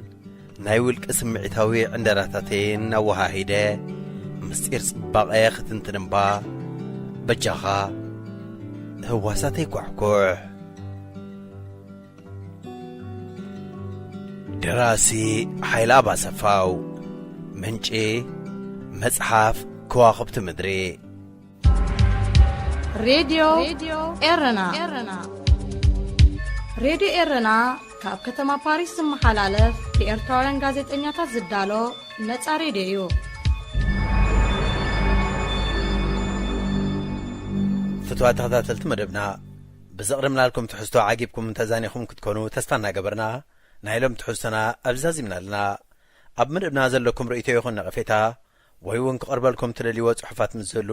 ናይ ውልቂ ስምዒታዊ ዕንደራታተይን ኣወሃሂደ፣ ምስጢር ጽባቐ ክትንትን እምባ፣ በጃኻ ህዋሳተይ ኳሕኩሕ። ደራሲ ሓይለኣብ ኣሰፋው። ምንጪ መጽሓፍ ከዋኽብቲ ምድሪ። ሬድዮ ኤረና። ሬድዮ ኤረና ካብ ከተማ ፓሪስ ዝመሓላለፍ ብኤርትራውያን ጋዜጠኛታት ዝዳሎ ነጻ ሬድዮ እዩ። ፍቱዋት ተኸታተልቲ መደብና፣ ብዘቕረብናልኩም ትሕዝቶ ዓጊብኩም ተዛኒኹም ክትኮኑ ተስፋ እናገበርና፣ ናይ ሎም ትሕዝቶና ኣብዚ ዛዚምና ኣለና። ኣብ መደብና ዘለኩም ርእይቶ ይኹን ነቐፌታ፣ ወይ እውን ክቐርበልኩም ትደልይዎ ጽሑፋት ምስ ዝህሉ፣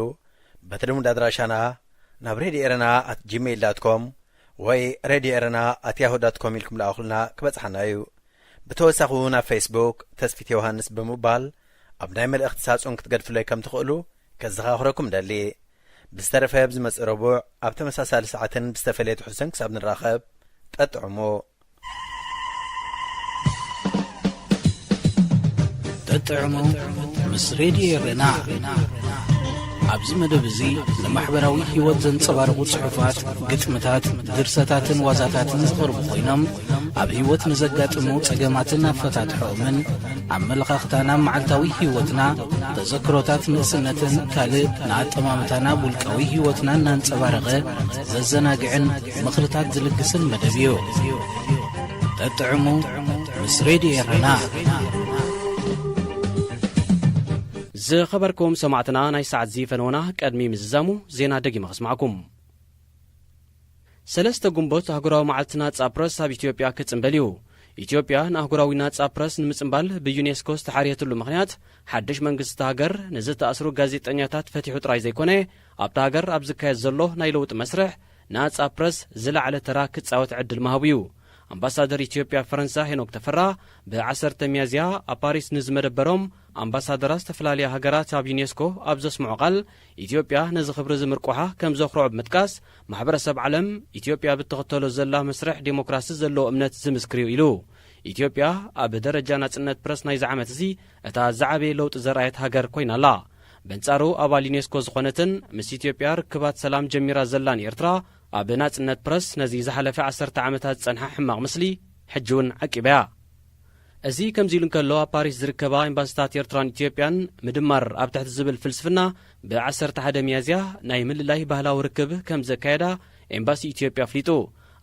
በቲ ልሙድ ኣድራሻና ናብ ሬድዮ ኤረና ኣት ጂሜይል ዳት ኮም ወይ ሬድዮ ኤረና ኣት ያሁ ዳት ኮም ኢልኩም ለኣኹልና፣ ክበጽሓና እዩ። ብተወሳኺ እውን ኣብ ፌስቡክ ተስፊት ዮሃንስ ብምባል ኣብ ናይ መልእኽቲ ሳጹን ክትገድፍለይ ከም ትኽእሉ ከዘኻኽረኩም ደሊ። ብዝተረፈ ኣብ ዝመጽእ ረቡዕ ኣብ ተመሳሳሊ ሰዓትን ብዝተፈለየ ትሕዝቶን ክሳብ ንራኸብ፣ ጠጥዕሞ። ጠጥዕሞ ምስ ሬድዮ ኤረና። ኣብዚ መደብ እዚ ንማሕበራዊ ህይወት ዘንጸባርቑ ጽሑፋት፣ ግጥምታት፣ ድርሰታትን ዋዛታትን ዝቐርቡ ኮይኖም፣ ኣብ ህይወት ንዘጋጥሙ ጸገማትን ኣፈታትሖኦምን፣ ኣመለኻኽታና ኣብ መዓልታዊ ህይወትና፣ ተዘክሮታት ንእስነትን ካልእ ንኣጠማምታና ኣብ ውልቃዊ ህይወትና እናንጸባረቐ ዘዘናግዕን ምኽርታት ዝልግስን መደብ እዩ። ጠጥዕሙ ምስ ሬድዮ ኤረና። ዝኸበርኩም ሰማዕትና፣ ናይ ሰዓት እዚ ፈነወና። ቀድሚ ምዝዛሙ ዜና ደጊመ ከስማዕኩም። ሰለስተ ግንቦት ኣህጉራዊ መዓልቲ ናጻ ፕረስ ኣብ ኢትዮጵያ ክጽንበል እዩ። ኢትዮጵያ ንኣህጉራዊ ናጻ ፕረስ ንምጽንባል ብዩኔስኮ ዝተሓርየትሉ ምኽንያት፣ ሓድሽ መንግስቲ እታ ሃገር ንዝተኣስሩ ጋዜጠኛታት ፈቲሑ ጥራይ ዘይኮነ፣ ኣብታ ሃገር ኣብ ዝካየድ ዘሎ ናይ ለውጢ መስርሕ ናጻ ፕረስ ዝለዓለ ተራ ክጻወት ዕድል ምሃቡ እዩ። ኣምባሳደር ኢትዮጵያ ኣብ ፈረንሳ ሄኖክ ተፈራ ብዓሰርተ ሚያዝያ ኣብ ፓሪስ ንዝመደበሮም ኣምባሳደራት ዝተፈላለያ ሃገራት ኣብ ዩኔስኮ ኣብ ዘስምዖ ቃል፣ ኢትዮጵያ ነዚ ክብሪ እዚ ምርቋሓ ከም ዘኹርዖ ብምጥቃስ፣ ማሕበረሰብ ዓለም ኢትዮጵያ ብትኽተሎ ዘላ መስርሕ ዴሞክራሲ ዘለዎ እምነት ዝምስክር እዩ ኢሉ። ኢትዮጵያ ኣብ ደረጃ ናጽነት ፕረስ ናይዚ ዓመት እዚ እታ ዝዓበየ ለውጢ ዘርኣየት ሃገር ኮይና ኣላ። በንጻሩ ኣባል ዩኔስኮ ዝኾነትን ምስ ኢትዮጵያ ርክባት ሰላም ጀሚራ ዘላን ኤርትራ፣ ኣብ ናጽነት ፕረስ ነዚ ዝሓለፈ ዓሰርተ ዓመታት ዝጸንሓ ሕማቕ ምስሊ ሕጂ እውን ዓቂባ'ያ። እዚ ከምዚ ኢሉ እንከሎ፣ ኣብ ፓሪስ ዝርከባ ኤምባሲታት ኤርትራን ኢትዮጵያን ምድማር ኣብ ትሕቲ ዝብል ፍልስፍና ብ ዓሰርተ ሓደ ሚያዝያ ናይ ምልላይ ባህላዊ ርክብ ከም ዘካየዳ ኤምባሲ ኢትዮጵያ ኣፍሊጡ።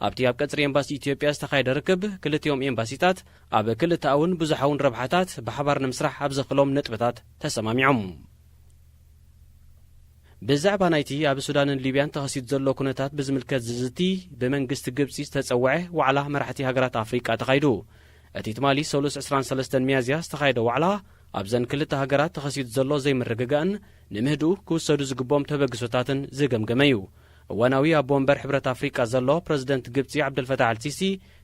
ኣብቲ ኣብ ቀጽሪ ኤምባሲ ኢትዮጵያ ዝተኻየደ ርክብ፣ ክልቲኦም ኤምባሲታት ኣብ ክልተኣውን ብዙሓውን ረብሓታት ብሓባር ንምስራሕ ኣብ ዘኽእሎም ነጥብታት ተሰማሚዖም። ብዛዕባ ናይቲ ኣብ ሱዳንን ሊብያን ተኸሲቱ ዘሎ ኩነታት ብዝምልከት ዝዝቲ ብመንግስቲ ግብጺ ዝተጸውዐ ዋዕላ መራሕቲ ሃገራት ኣፍሪቃ ተኻይዱ። እቲ ትማሊ ሰሉስ ዕስራን ሰለስተን ሚያዝያ ዝተኻየደ ዋዕላ ኣብዘን ክልተ ሃገራት ተኸሲቱ ዘሎ ዘይምርግጋእን ንምህድኡ ክውሰዱ ዝግቦም ተበግሶታትን ዝገምገመ እዩ። እዋናዊ ኣቦ ወንበር ሕብረት ኣፍሪቃ ዘሎ ፕረዚደንት ግብጺ ዓብደልፈታሕ ኣልሲሲ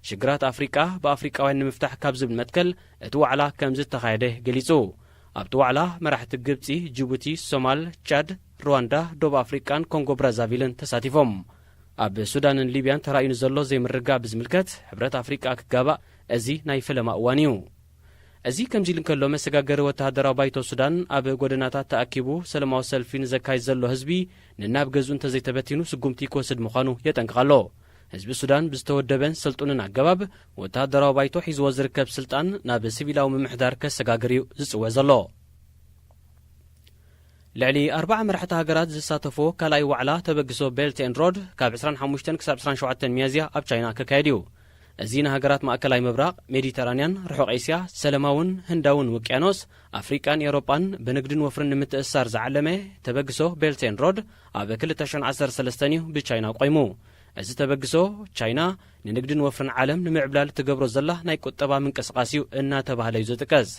ሽግራት ኣፍሪቃ ብኣፍሪቃውያን ንምፍታሕ ካብ ዝብል መትከል እቲ ዋዕላ ከም ዝተኻየደ ገሊጹ። ኣብቲ ዋዕላ መራሕቲ ግብጺ፣ ጅቡቲ፣ ሶማል፣ ቻድ፣ ሩዋንዳ፣ ደቡብ ኣፍሪቃን ኮንጎ ብራዛቪልን ተሳቲፎም። ኣብ ሱዳንን ሊብያን ተራእዩ ንዘሎ ዘይምርግጋእ ብዝምልከት ሕብረት ኣፍሪቃ ክጋባእ እዚ ናይ ፈለማ እዋን እዩ። እዚ ከምዚ ኢሉ እንከሎ፣ መሰጋገሪ ወተሃደራዊ ባይቶ ሱዳን ኣብ ጎደናታት ተኣኪቡ ሰላማዊ ሰልፊ ንዘካይድ ዘሎ ህዝቢ ንናብ ገዝኡ እንተዘይተበቲኑ ስጉምቲ ክወስድ ምዃኑ የጠንቅቕ ኣሎ። ህዝቢ ሱዳን ብዝተወደበን ስልጡንን ኣገባብ ወተሃደራዊ ባይቶ ሒዝዎ ዝርከብ ስልጣን ናብ ሲቪላዊ ምምሕዳር ከሰጋግር እዩ ዝጽውዕ ዘሎ። ልዕሊ ኣርባዓ መራሕቲ ሃገራት ዝሳተፎ ካልኣይ ዋዕላ ተበግሶ ቤልት ኤንድ ሮድ ካብ ዕስራን ሓሙሽተን ክሳብ ዕስራን ሸውዓተን ሚያዝያ ኣብ ቻይና ክካየድ እዩ። እዚ ንሃገራት ማእከላይ ምብራቕ፣ ሜዲተራንያን፣ ርሑቕ ኤስያ፣ ሰላማውን ህንዳውን ውቅያኖስ፣ ኣፍሪቃን ኤውሮጳን ብንግድን ወፍርን ንምትእስሳር ዝዓለመ ተበግሶ ቤልት ኤንድ ሮድ ኣብ ክልተ ሽሕን ዓሰርተ ሰለስተን እዩ ብቻይና ቆይሙ። እዚ ተበግሶ፣ ቻይና ንንግድን ወፍርን ዓለም ንምዕብላል ትገብሮ ዘላ ናይ ቁጠባ ምንቅስቓስ እዩ እናተባህለ እዩ ዝጥቀስ።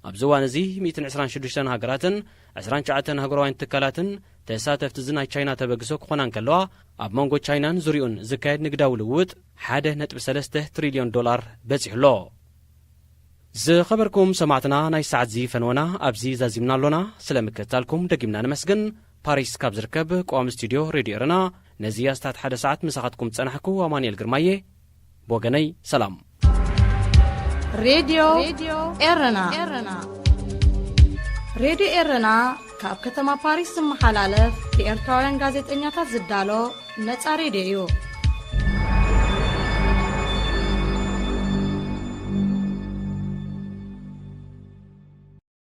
ኣብዚ እዋን እዚ ሚእትን ዕስራን ሽዱሽተን ሃገራትን ዕስራን ትሽዓተን ኣህጉራውያን ትካላትን ተሳተፍቲ እዚ ናይ ቻይና ተበግሶ ክኾና እንከለዋ፣ ኣብ መንጎ ቻይናን ዙርይኡን ዝካየድ ንግዳዊ ልውውጥ ሓደ ነጥቢ ሰለስተ ትሪልዮን ዶላር በጺሑ ኣሎ። ዝኸበርኩም ሰማዕትና፣ ናይ ሰዓት እዚ ፈነወና ኣብዚ ዛዚምና ኣሎና። ስለ ምክትታልኩም ደጊምና ነመስግን። ፓሪስ ካብ ዝርከብ ቀዋሚ ስቱድዮ ሬድዮ ኤረና ነዚ ኣስታት ሓደ ሰዓት ምሳኻትኩም ጸናሕኩ ኣማኑኤል ግርማየ። ብወገነይ ሰላም። ሬድዮ ኤረና። ሬድዮ ኤረና ካብ ከተማ ፓሪስ ዝመሓላለፍ ብኤርትራውያን ጋዜጠኛታት ዝዳሎ ነጻ ሬድዮ እዩ።